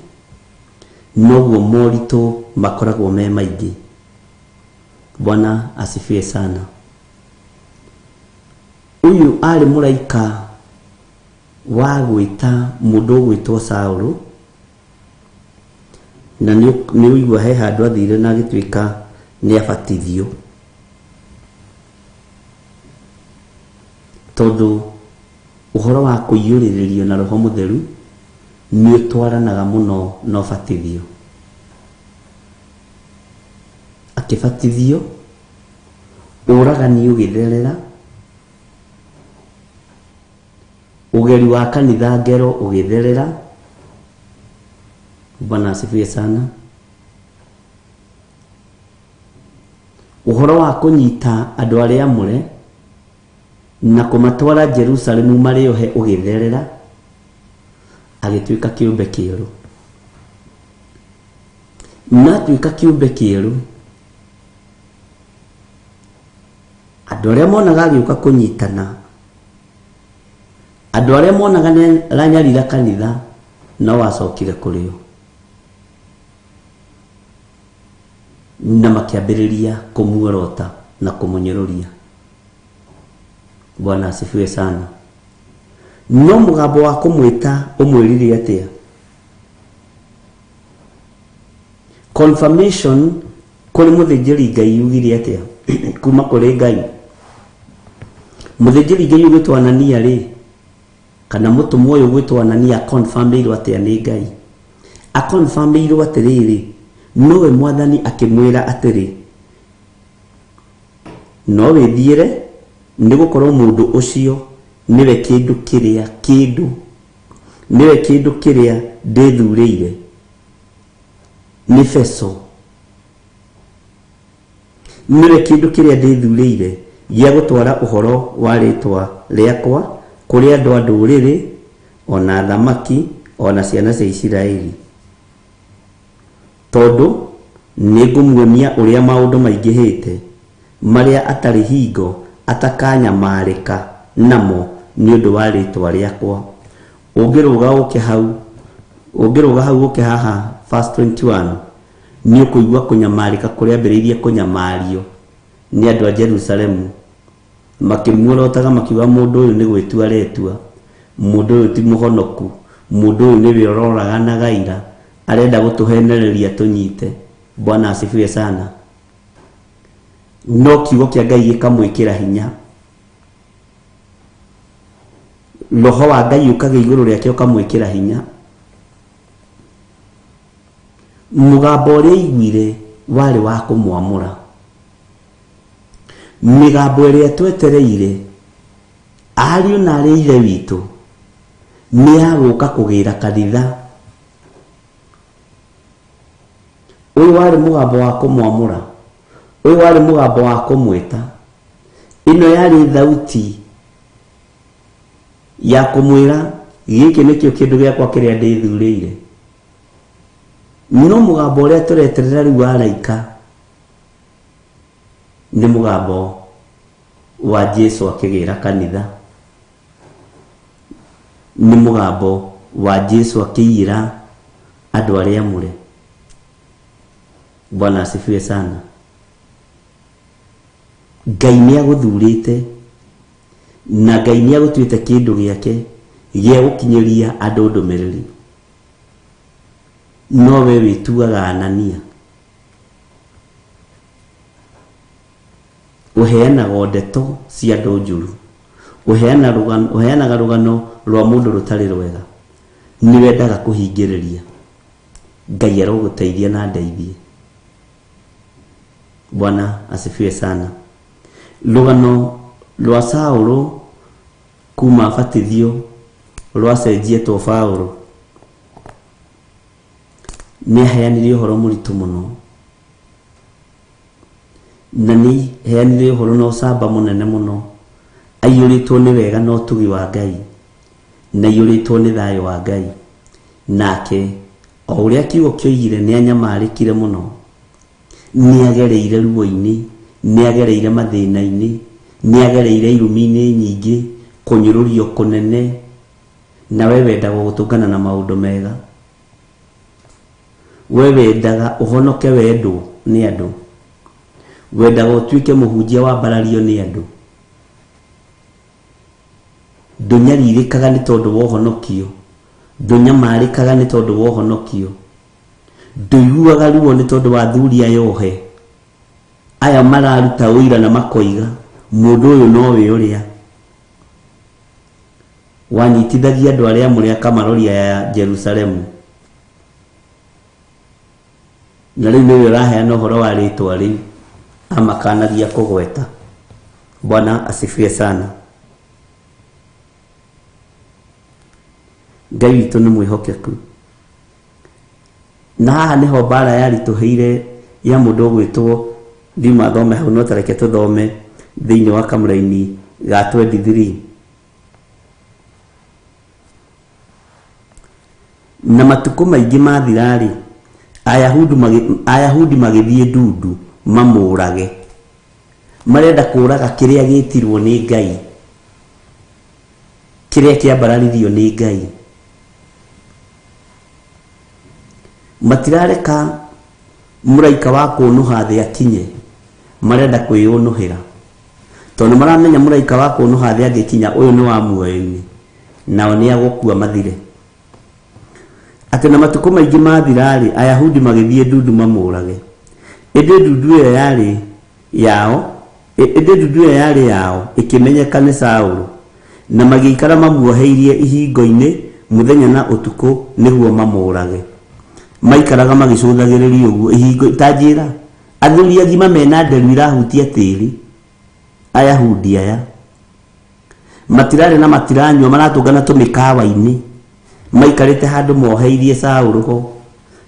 noguo moritũ makoragwo me maingĩ. Bwana asifiwe sana. Ũyũ arĩ mũraika wa gwĩta mũndũ ũgwĩtwo Saũlũ, na nĩ ũigua he handũ athire na agĩtuĩka nĩ abatithio, tondũ ũhoro wa kũiyũrĩrĩrio na Roho Mũtheru nĩ ũtwaranaga mũno na ũbatithio. Akĩbatithio, ũragani ũgĩtherera, ũgeri wa kanitha ngero ũgĩtherera. Bwana asifiwe sana. Ũhoro wa kũnyita andũ arĩa amũre na kũmatwara Jerusalemu marĩ ohe ũgĩtherera, agĩtuĩka kĩũmbe kĩerũ. Na atuĩka kĩũmbe kĩerũ, andũ arĩa monaga agĩũka kũnyitana, andũ arĩa monaga nĩ aranyarira kanitha, no acokire kũrĩ o na makĩambĩrĩria kũmuorota na kũmũnyũrũria. Bwana asifiwe sana. No mũgambo wa kũmwĩta ũmwĩrire atĩa? Confirmation kũrĩ mũthĩnjĩri Ngai yugire atĩa kuma kũrĩ Ngai? Mũthĩnjĩri Ngai ũgwĩtwo Anania rĩ, kana mũtũmwo ũyũ ũgwĩtwo Anania akonfirmĩirwo atĩa nĩ Ngai? Akonfirmĩirwo atĩrĩrĩ, nowe Mwathani akĩmwĩra atĩrĩ, no wĩthiĩre, nĩ gũkorwo mũndũ ũcio nĩwe kĩndũ kĩrĩa kĩndũ nĩwe kĩndũ kĩrĩa ndĩthurĩire, nĩ beco, nĩwe kĩndũ kĩrĩa ndĩthurĩire gĩa gũtwara ũhoro wa rĩtwa rĩakwa kũrĩ andũ a ndũrĩrĩ, ona athamaki, ona ciana cia Isiraeli, tondũ nĩngũmuonia ũrĩa maũndũ maingĩhĩte marĩa atarĩ hingo atakanyamarĩka namo nĩ ũndũ wa rĩtwa rĩakwa. Ũngĩrũga ũke hau, ũngĩrũga hau ũke haha verse 21, nĩ ũkũigua kũnyamarĩka kũrĩa ambĩrĩirie kũnyamario nĩ andũ a Jerusalemu, makĩmuorotaga makiuga mũndũ ũyũ nĩ gwĩtua aretua, mũndũ ũyũ ti mũhonoku, mũndũ ũyũ nĩwe ũroraganaga ira, arenda gũtũhenereria tũnyite. Bwana asifiwe sana. No kiugo kĩa Ngai gĩkamwĩkĩra hinya, roho wa Ngai ũkagĩa igũrũ rĩake ũkamwĩkĩra hinya. Mũgambo ũrĩa aiguire warĩ wa kũmwamũra. Mĩgambo ĩrĩa twetereire ariũ na arĩ ithe witũ nĩ ya gũka kũgĩra kanitha. Ũyũ warĩ mũgambo wa kũmwamũra, ũyũ warĩ mũgambo wa kũmwĩta. Ĩno yarĩ thauti ya kũmwĩra gĩkĩ nĩkĩo kĩndũ gĩakwa kĩrĩa ndĩthurĩire. No mũgambo ũrĩa tũreterera rĩu wa araika nĩ mũgambo wa Jesu akĩgĩra kanitha, nĩ mũgambo wa Jesu akĩiyĩra andũ arĩa amũre. Bwana asifiwe sana. Ngai nĩ agũthurĩte na Ngai nĩ agũtuĩte kĩndũ gĩake gĩa gũkinyĩria andũ ndũmĩrĩri, no we wĩtuaga Anania, ũheanaga o ndeto cia andũ njũru, ũheanaga rũgano rwa mũndũ rũtarĩ rwega, nĩ wendaga kũhingĩrĩria. Ngai arogũteithia na ndeithie. Bwana asifiwe sana. Rũgano rwa Saũlũ kuma abatithio rwacenjietwo Paũlũ, nĩ aheanire ũhoro mũritũ mũno, na nĩ aheanire ũhoro na ũcamba mũnene mũno, aiyũrĩtwo nĩ wega na ũtugi wa Ngai, na aiyũrĩtwo nĩ thayũ wa Ngai. Nake o ũrĩa kiugo kĩoigire nĩ anyamarĩkire mũno, nĩ agereire ruo-inĩ, nĩ agereire mathĩna-inĩ, Nĩ agereire irumi-inĩ nyingĩ, kũnyũrũrio kũnene, na we wendaga gũtũngana na maũndũ mega. We wendaga ũhonoke wendwo nĩ andũ. Wendaga ũtuĩke mũhunjia wambarario nĩ andũ. Ndũnyarirĩkaga nĩ tondũ wa ũhonokio. Ndũnyamarĩkaga nĩ tondũ wa ũhonokio. Ndũiguaga ruo nĩ tondũ wa athuri aya ohe. Aya mararuta ũira na makoiga mũndũ ũyũ nowe ũrĩa wanyitithagia andũ arĩa amũre akamaroria ya Jerusalemu. Na rĩu nĩwe ũraheana ũhoro wa rĩtwa rĩu amakanagia kũgweta. Bwana asifiwe sana. Ngai witũ nĩ mwĩhokeku. Na haha nĩho mbara yaritũhĩire ya mũndũ ũgwĩtwo ndiuma thome hau no tareke tũthome thĩinĩ wa kamũraini ga 23. Na matukũ maingĩ mathira-rĩ, Ayahudi magĩthiĩ ndundu mamũũrage. Marenda kũũraga kĩrĩa gĩtirwo nĩ Ngai, kĩrĩa kĩambararirio nĩ Ngai. Matirareka mũraika wa kũũnũha thĩ akinye, marenda kwĩũnũhĩra. Tondũ nĩmaramenya mũraika wa kũũnũha thĩ angĩkinya ũyũ nĩ wa muoyo-inĩ, nao nĩ agũkua mathire. Atĩ na matukũ maingĩ mathira-rĩ, Ayahudi magĩthiĩ ndundu mamũũrage. Ĩndĩ ndundu ĩyo yarĩ yao, ĩndĩ ndundu ĩyo yarĩ yao ĩkĩmenyeka nĩ Saũlũ, na magĩikara mamuoheirie ihingo-inĩ mũthenya na ũtukũ nĩguo mamũũrage. Maikaraga magĩcũthagĩrĩria ũguo ihingo, ta njĩra, athuri agima mena nderu irahutia tĩri, Ayahudi aya. Matirarĩa na matiranyua, maratũngana tũmĩkawa-inĩ, maikarĩte handũ moheirie Saũlũ ho,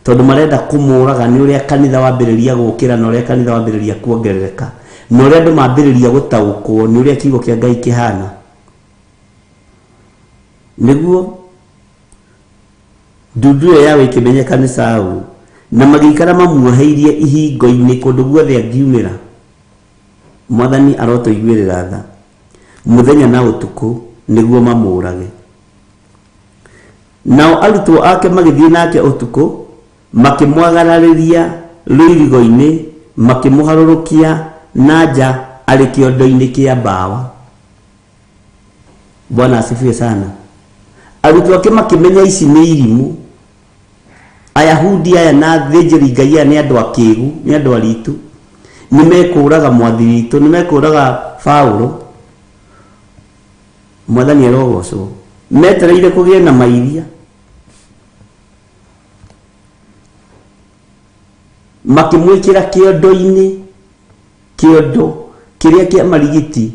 tondũ marenda kũmũraga nĩ ũrĩa kanitha wambĩrĩria gũkĩra na ũrĩa kanitha wambĩrĩria kuongerereka na ũrĩa andũ mambĩrĩria gũtaũkwo nĩ ũrĩa kiugo kĩa Ngai kĩhana. Nĩguo ndundu ĩyo yao ĩkĩmenyeka nĩ Saũlũ, na magĩikara mamuoheirie ihingo-inĩ kũndũ guothe angiumĩra. Mwathani arotũiguĩrĩra tha mũthenya na ũtukũ nĩguo mamũũrage. Nao arutwo ake magĩthiĩ nake ũtukũ, makĩmwagararĩria rũirigo-inĩ, makĩmũharũrũkia na nja arĩ kĩondo-inĩ kĩa mbawa. Bwana asifiwe sana. Arutwo ake makĩmenya ici nĩ irimũ. Ayahudi aya na athĩnjĩri Ngai aya nĩ andũ akĩgu, nĩ andũ aritu. Nĩ mekũraga mwathi witũ, nĩ mekũraga Paulo. Mwathani arogocwo. Metereire kũgĩe na mairia. Makĩmwĩkĩra kĩondo-inĩ, kĩondo kĩrĩa kĩa marigiti.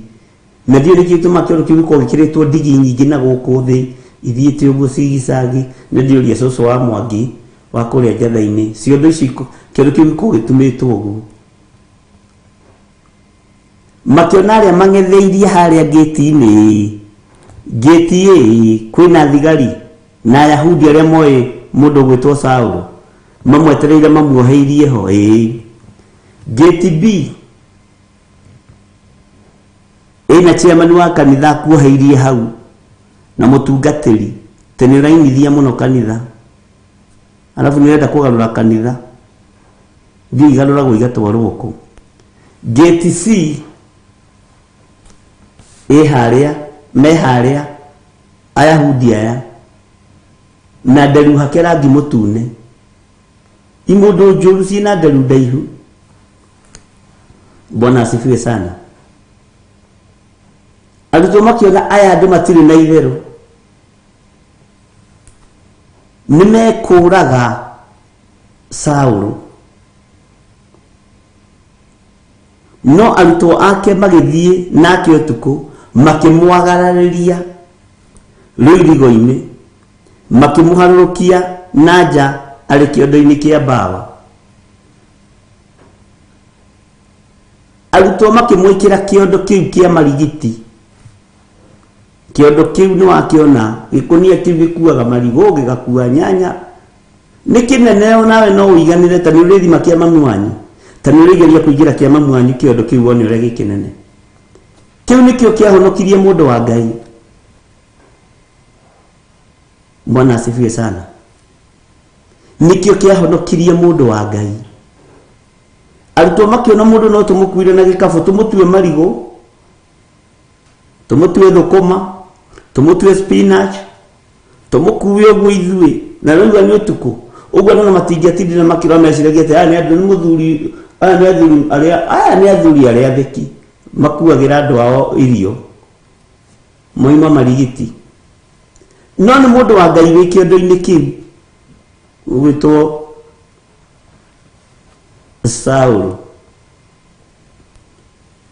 Na ndiũĩ nĩkĩ gĩtũmaga kĩondo kĩu gĩkorwo gĩkĩrĩtwo ndigi nyingĩ na gũkũ thĩ ithiĩte ũguo cigicagi. Nĩ ndĩũria cũcũ wa Mwangi wa kũrĩa Njatha-inĩ, ciondo ici kĩondo kĩu gĩkoragwo gĩtumĩtwo ũguo. Makĩona arĩa mang'etheirie harĩa ngĩti-inĩ, ngĩti ĩ kwĩna thigari na Ayahudi arĩa moĩ mũndũ ũgwĩtwo Saũlũ, mamwetereire mamuoheirie ho ĩĩ. Ngĩti B ĩna chairman wa kanitha akuoheirie hau na mũtungatĩri tĩ nĩ ũrainithia mũno kanitha, arabu nĩ ũrenda kũgarũra kanitha, ndiũĩ igarũragwo igatwarwo kũ. Gate C ĩ harĩa, me harĩa Ayahudi aya na nderu hake rangi mũtune, imũndũ njũru ciĩna nderu ndaihu. Bwana asifiwe sana. Arutwo makĩona aya andũ matirĩ na itherũ, nĩ mekũraga Saũlũ. No arutwo ake magĩthiĩ nake ũtukũ, makĩmwagararĩria rũirigo-inĩ, makĩmũharũrũkia na nja arĩ kĩondo-inĩ kĩa mbawa. Arutwo makĩmwĩkĩra kĩondo kĩu kĩa marigiti. Kĩondo kĩu nĩ wakĩona, gĩkũnia kĩu gĩkuaga marigũ, gĩgakua nyanya. Nĩ kĩnene onawe no ũiganĩre ta nĩ ũrĩthima kĩa mami wanyu. Ta nĩ ũrĩgeria kũingĩra kĩa mami wanyu kĩondo kĩu wone ũrĩa gĩ kĩnene. Kĩu nĩkĩo kĩahonokirie mũndũ wa Ngai. Bwana asifiwe sana. Nĩkĩo kĩahonokirie mũndũ wa Ngai. Arutwo makĩona mũndũ no tũmũkuire na gĩkabũ, tũmũtue marigũ, tũmũtue thũkũma, tũmũtue spinach, tũmũkue ũguo ithuĩ, na rĩu nĩ ũtukũ ũguo andũ matingĩatindire makĩrora, meciragia atĩ aya nĩ andũ, nĩ mũthuri, aya nĩ athuri arĩa, aya nĩ athuri arĩa athĩki makuagĩra andũ ao irio moima marigiti. No nĩ mũndũ wa Ngai wĩ kĩondo-inĩ kĩu ũgwĩtwo Saũlũ.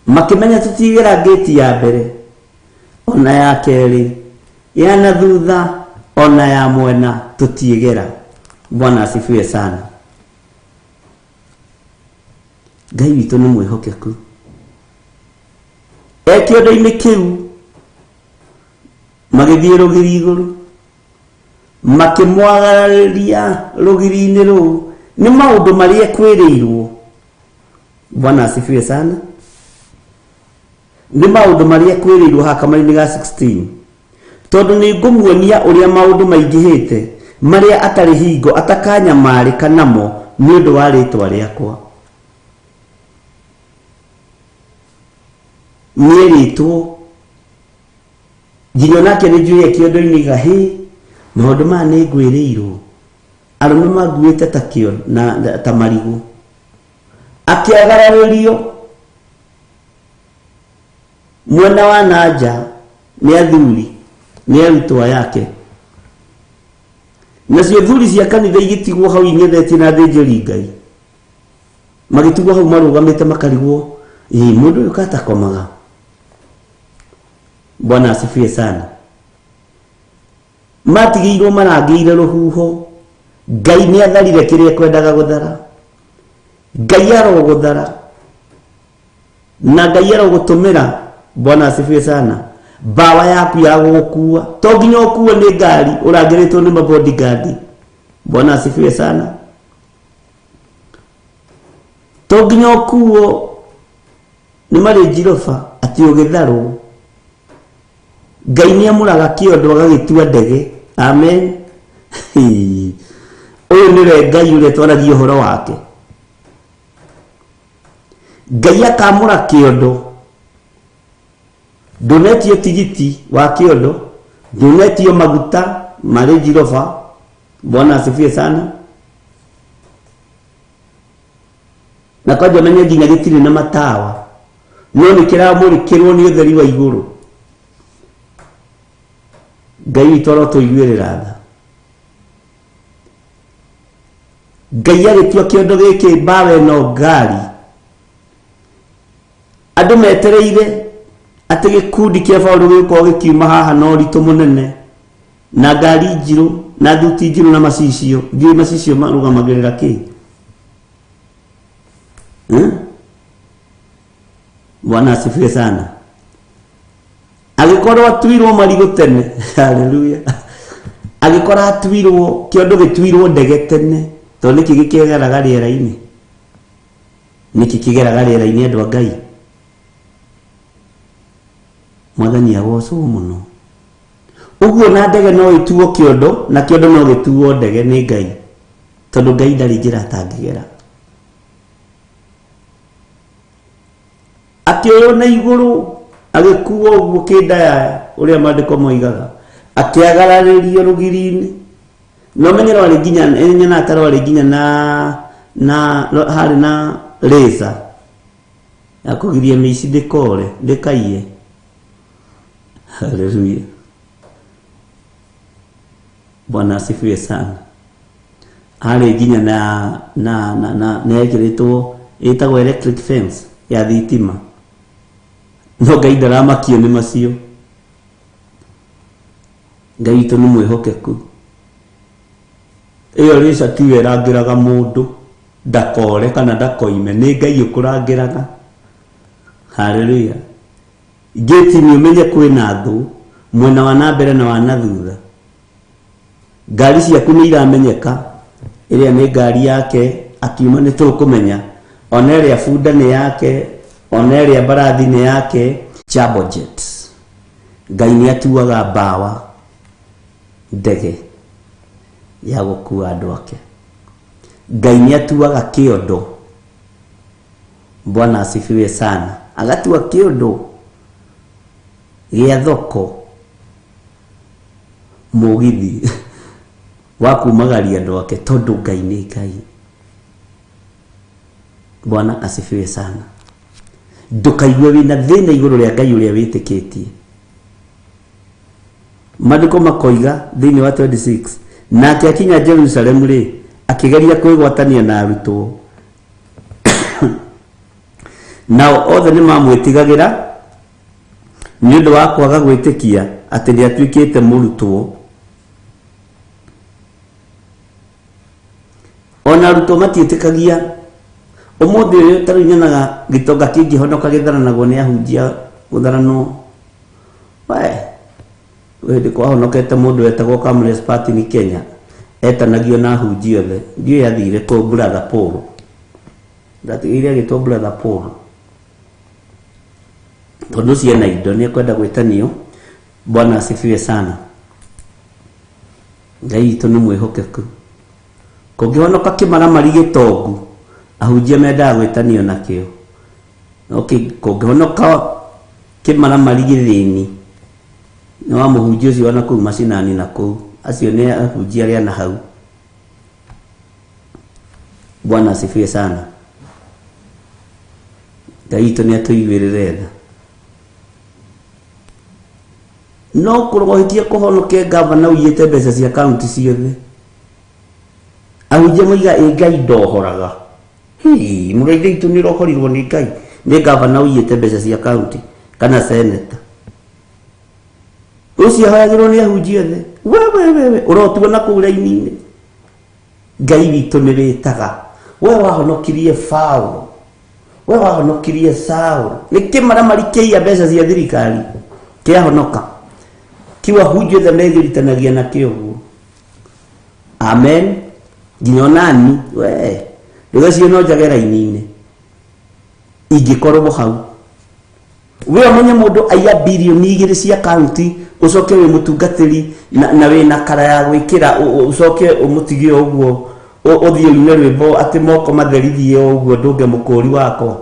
Makĩmenya tũtigera ngĩti ya mbere ona ya kerĩ, ya na thutha ona ya mwena tũtiĩgera. Bwana asifiwe sana. Ngai witũ nĩ mwĩhokeku. E kĩondo-inĩ kĩu magĩthiĩ rũgiri igũrũ, makĩmwagararĩria rũgiri-inĩ rũu nĩ maũndũ marĩa ekwĩrĩirwo. Bwana asifiwe sana. Nĩ maũndũ marĩa ekwĩrĩirwo haha kamari-inĩ ga 16, tondũ nĩ ngũmuonia ũrĩa maũndũ maingĩhĩte marĩa atarĩ hingo atakanyamarĩka namo nĩ ũndũ wa rĩtwa rĩakwa. Nĩerĩtwo nginya onake nĩ njũĩ kĩondo-inĩ gahĩ maũndũ maya nĩ ngwĩrĩirwo, arũme manguĩte ta kĩo na ta marigũ. Akĩagararĩrio mwena wa nanja nĩ athuri, nĩ arutwo yake, nacio thuri cia kanitha igĩtigwo hau ing'ethetie na athĩnjĩri Ngai magĩtigwo hau marũgamĩte makarigwo, ĩ mũndũ ũyũ katakomaga. Bwana asifiwe sana. Matigĩirwo marangĩire rũhuho. Ngai nĩ atharire kĩrĩa ekwendaga gũthara. Ngai arogũthara na Ngai arogũtũmĩra. Bwana asifiwe sana. Mbawa yaku ya gũgũkua to nginya ũkuo nĩ ngari ũrangĩrĩtwo nĩ mabodyguard. Bwana asifiwe sana. To nginya ũkuo nĩ marĩnjiroba atĩ ũgĩtharwo. Ngai nĩ amũraga kĩondo agagĩtua ndege. Amen. Ũyũ nĩwe Ngai ũrĩa twaragia ũhoro wake. Ngai akamũra kĩondo, ndũnetio tigiti wa kĩondo, ndũnetio maguta marĩ njiroba. Bwana asifiwe sana. Na kwanja menye nginya gĩtirĩ na matawa, no nĩ kĩramũrĩkĩrwo nĩ ũtheri wa igũrũ. Ngai witũ arotũiguĩrĩra tha. Ngai agĩtua kĩondo gĩkĩ mbawa ĩno ngari. Andũ metereire atĩ gĩkundi kĩa Paũlũ gĩgũkorwo gĩkiuma haha na ũritũ mũnene, na ngari njirũ, na thuti njirũ, na macicio. Ndiũĩ macicio marũgamagĩrĩra kĩ? Bwana asifiwe sana. Agĩkorwo atuirwo marigũ tene. Haleluya. Agĩkorwo atuirwo kĩondo gĩtuirwo ndege tene, tondũ nĩkĩ gĩkĩgeraga rĩera-inĩ? Nĩkĩ kĩgeraga rĩera-inĩ andũ a Ngai? Mwathani agocwo mũno. Ũguo na ndege no ĩtuo kĩondo, na kĩondo no gĩtuo ndege nĩ Ngai, tondũ Ngai ndarĩ njĩra atangĩgera. Akĩoywo na igũrũ agĩkuo ũguo kĩndayaya ũrĩa maandĩko moigaga, akĩagararĩrio rũgiri-inĩ. No menye rwarĩ nginya nyonaga ta rwarĩ nginya na harĩ na rĩca ya kũgiria mĩici ndĩkore ndĩkaiye. Haleluya. Bwana asifiwe sana. Harĩ nginya na nĩ yekĩrĩtwo ĩtagwo electric fence ya thitima, no Ngai ndaramakio nĩ macio. Ngai witũ nĩ mwĩhokeku. Ĩyo rĩca tiwe ĩrangĩraga mũndũ ndakore kana ndakoime, nĩ Ngai ũkũrangĩraga. Haleluya. Ngĩti nĩ ũmenye kwĩna thũ mwena wa na mbere na wa na thutha. Ngari ciaku nĩ iramenyeka, ĩrĩa nĩ ngari yake akiuma nĩ tũkũmenya, ona ĩrĩa bunda nĩ yake, ona ĩrĩa mbarathi nĩ yake. Jambo Jet. Ngai nĩ atuaga mbawa ndege ya gũkua andũ ake. Ngai nĩ atuaga kĩondo. Bwana asifiwe sana. Agatua kĩondo gĩa thoko mũgithi wa kumagaria andũ ake tondũ Ngai nĩ Ngai. Bwana asifiwe sana. Ndũkaigue wĩna thĩna igũrũ rĩa Ngai ũrĩa wĩtĩkĩtie. Maandĩko makoiga thĩinĩ wa 26, nake akinya Jerusalemu rĩ, akĩgeria kwĩgwatania na arutwo, nao othe nĩ mamwĩtigagĩra nĩ ũndũ wa kwaga gwĩtĩkia atĩ nĩ atuĩkĩte mũrutwo. Ona arutwo matiĩtĩkagia. Ũmũthĩ ũyũ ta rĩu nyonaga gĩtonga kĩngĩhonoka gĩtharanagwo nĩ ahunjia gũtharanwo. We hĩndĩ kwahonokete mũndũ wetagwo Kamles Patini Kenya, etanagio na ahunjia othe. Ndiũĩ athire kũ Brother Paul. Ndatigĩire agĩtwo Brother Paul tondũ ũcio ena indo nĩ ekwenda gwĩtanio. Bwana asifiwe sana. Ngai witũ nĩ mwĩhokeku. Kũngĩhonoka kĩmaramari gĩtongu, ahunjia mendaga gwĩtanio nakĩo. No kũngĩhonoka kĩmaramari gĩthĩni, nĩ wa mũhunjia ũcio ona kũu macinani na kũu, acio nĩ ahunjia arĩa na hau. Bwana asifiwe sana. Ngai witũ nĩ atũiguĩrĩre tha. No kũrogohetie kũhonoke gavana ũiyĩte mbeca cia kaunti ciothe. Ahunjia moiga ĩ Ngai ndohoraga. Hii, mũrũ witũ nĩ ũrohorirwo nĩ Ngai. Nĩ gavana ũiyĩte mbeca cia kaunti kana seneta. Ũcio ahoyagĩrwo nĩ ahunjia othe. We we we we ũrotuo na kũu raini-inĩ. Ngai witũ nĩ wĩtaga. We wahonokirie Paulo. We wahonokirie Saul. Nĩ kĩmaramari kĩiya mbeca cia thirikari kĩahonoka. Kiu ahunjia othe megiritanagia nakĩo ũguo. Amen. Nginya onani we rĩu no njage raini-inĩ ingĩkorwo hau. We ũmenye mũndũ aiya birioni 2 cia kaunti, ũcoke wĩ mũtungatĩri na wĩna kara ya gwĩkĩra, ũcoke ũmũtige ũguo, ũthiĩ ũine rwĩmbo atĩ moko matherithie ũguo ndũnge mũkũri wakwa.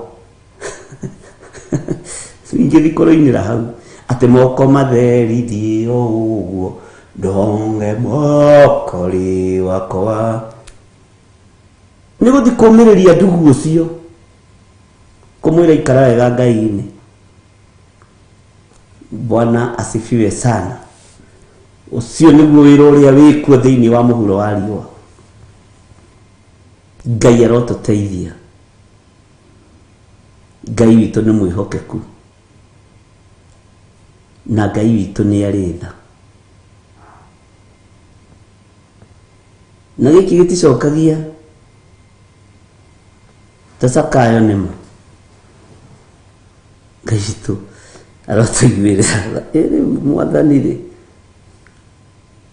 Ingĩthiĩ kũrũinĩra hau atĩ moko matherithie ũguo ndonge mũkũri wakwa. Nĩ gũthiĩ kũmĩrĩria ndugu ũcio, kũmwĩra ikara wega Ngai-inĩ. Bwana asifiwe sana. Ũcio nĩguo wĩra ũrĩa wĩkuo thĩinĩ wa mũhuro wa riũa. Ngai arotũteithia. Ngai witũ nĩ mwĩhokeku na Ngai witũ nĩ arĩ tha. Na gĩkĩ gĩticokagia ta Zakayo nĩma. Ngai witũ arotũiguĩra tha. Ĩ rĩu mwathani rĩ,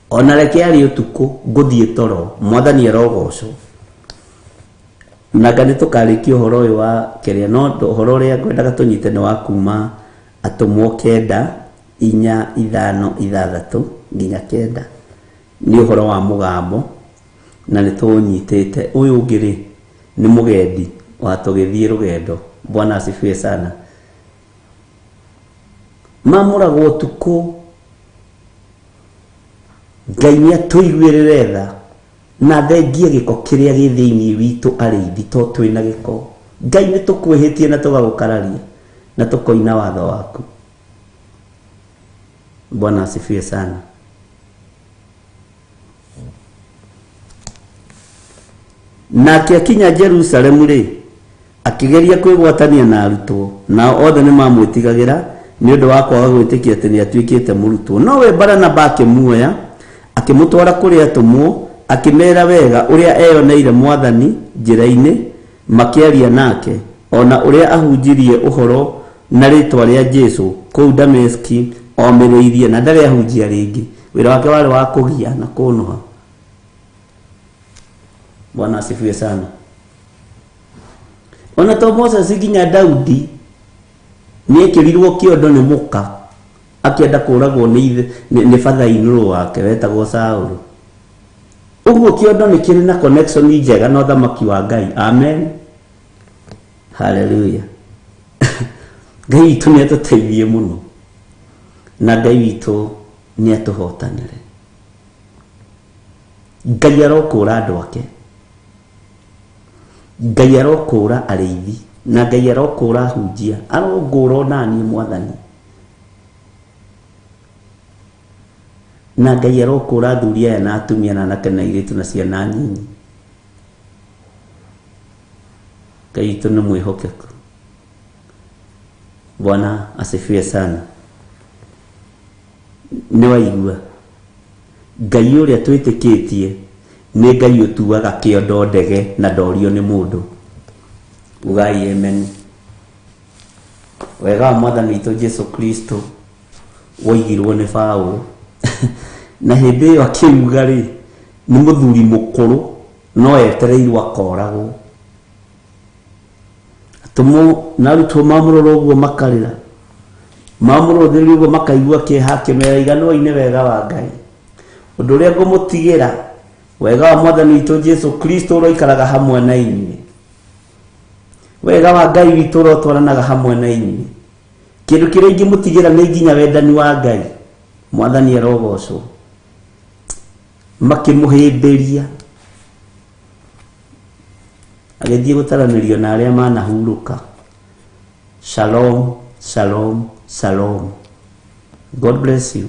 ona reke arĩ ũtukũ ngũthiĩ toro, mwathani arogocwo. Na nga nĩ tũkarĩkia ũhoro ũyũ wa kĩrĩa, no ũhoro ũrĩa ngwendaga tũnyite nĩ wa kuma atũmwo 9 4 5 6 nginya 9. Nĩ ũhoro wa mũgambo na nĩ tũũnyitĩte. Ũyũ ũngĩ rĩ nĩ mũgendi wa tũgĩthiĩ rũgendo. Bwana asifiwe sana. Mamũragwo ũtukũ. Ngai nĩ atũiguĩrĩre tha na thengie gĩko kĩrĩa gĩ thĩinĩ witũ arĩithi to twĩna gĩko. Ngai nĩ tũkwĩhĩtie na tũgagũkararia na tũkoina watho waku. Bwana asifiwe sana. Nake akinya Jerusalemu rĩ, akĩgeria kwĩgwatania na arutwo, nao othe nĩ mamwĩtigagĩra nĩ ũndũ wa kwaga gwĩtĩkia atĩ nĩ atuĩkĩte mũrutwo. No we Baranaba akĩmuoya, akĩmũtwara kũrĩ atũmwo, akĩmeera wega ũrĩa eyoneire Mwathani njĩra-inĩ makĩaria nake, ona ũrĩa ahunjirie ũhoro na rĩtwa rĩa Jesũ kũu Dameski omĩrĩirie, na ndarĩ ahunjia rĩngĩ. Wĩra wake warĩ wa kũgia na kũnũha. Bwana asifiwe sana. Ona to Moses nginya Daudi Nĩekĩrirwo kĩondo nĩ mũka akĩenda kũragwo nĩ ithe nĩ father-in-law wake wetagwo Saũlũ. Ũguo kĩondo nĩ kĩrĩ na connection njega na ũthamaki wa Ngai. Amen. Hallelujah. Ngai witũ nĩ atũteithie mũno na Ngai witũ nĩ atũhotanĩre. Ngai arokũra andũ ake. Ngai arokũra arĩithi na Ngai arokũra ahunjia. Arongũra onaniĩ mwathani. Na Ngai arokũra athuri aya na atumia na anake na airĩtu na ciana nyinyi. Ngai witũ nĩ mwĩhokeku. Bwana asifiwe sana. Nĩ waigua Ngai ũrĩa twĩtĩkĩtie nĩ Ngai ũtuaga kĩondo ndege na ndorio nĩ mũndũ. Ugai amen. Wega wa mwathani witũ Jesu Kristo woigirwo nĩ Paũlũ na hĩndĩ ĩyo akĩuga rĩ nĩ mũthuri mũkũrũ no etereirwo akoragwo. Atũmwo na arutwo mamũrora ũguo makarĩra, mamũrũthĩrĩria ũguo makaigua kĩeha, akĩmera iganwai nĩ wega wa Ngai. Ũndũ ũrĩa ngũmũtigĩra, wega wa mwathani witũ Jesu Kristo ũroikaraga hamwe na inyuĩ. Wega wa Ngai witũ ũrotwaranaga hamwe na inyuĩ. Kĩndũ kĩrĩa ingĩmũtigĩra nĩ nginya wendani wa Ngai. Mwathani arogocwo. Makĩmũhĩmbĩria agĩthiĩ gũtaranĩrio na arĩa manahurũka. Shalom, shalom, shalom. God bless you.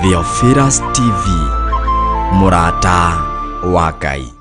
Theophilus TV, mũrata wa Ngai.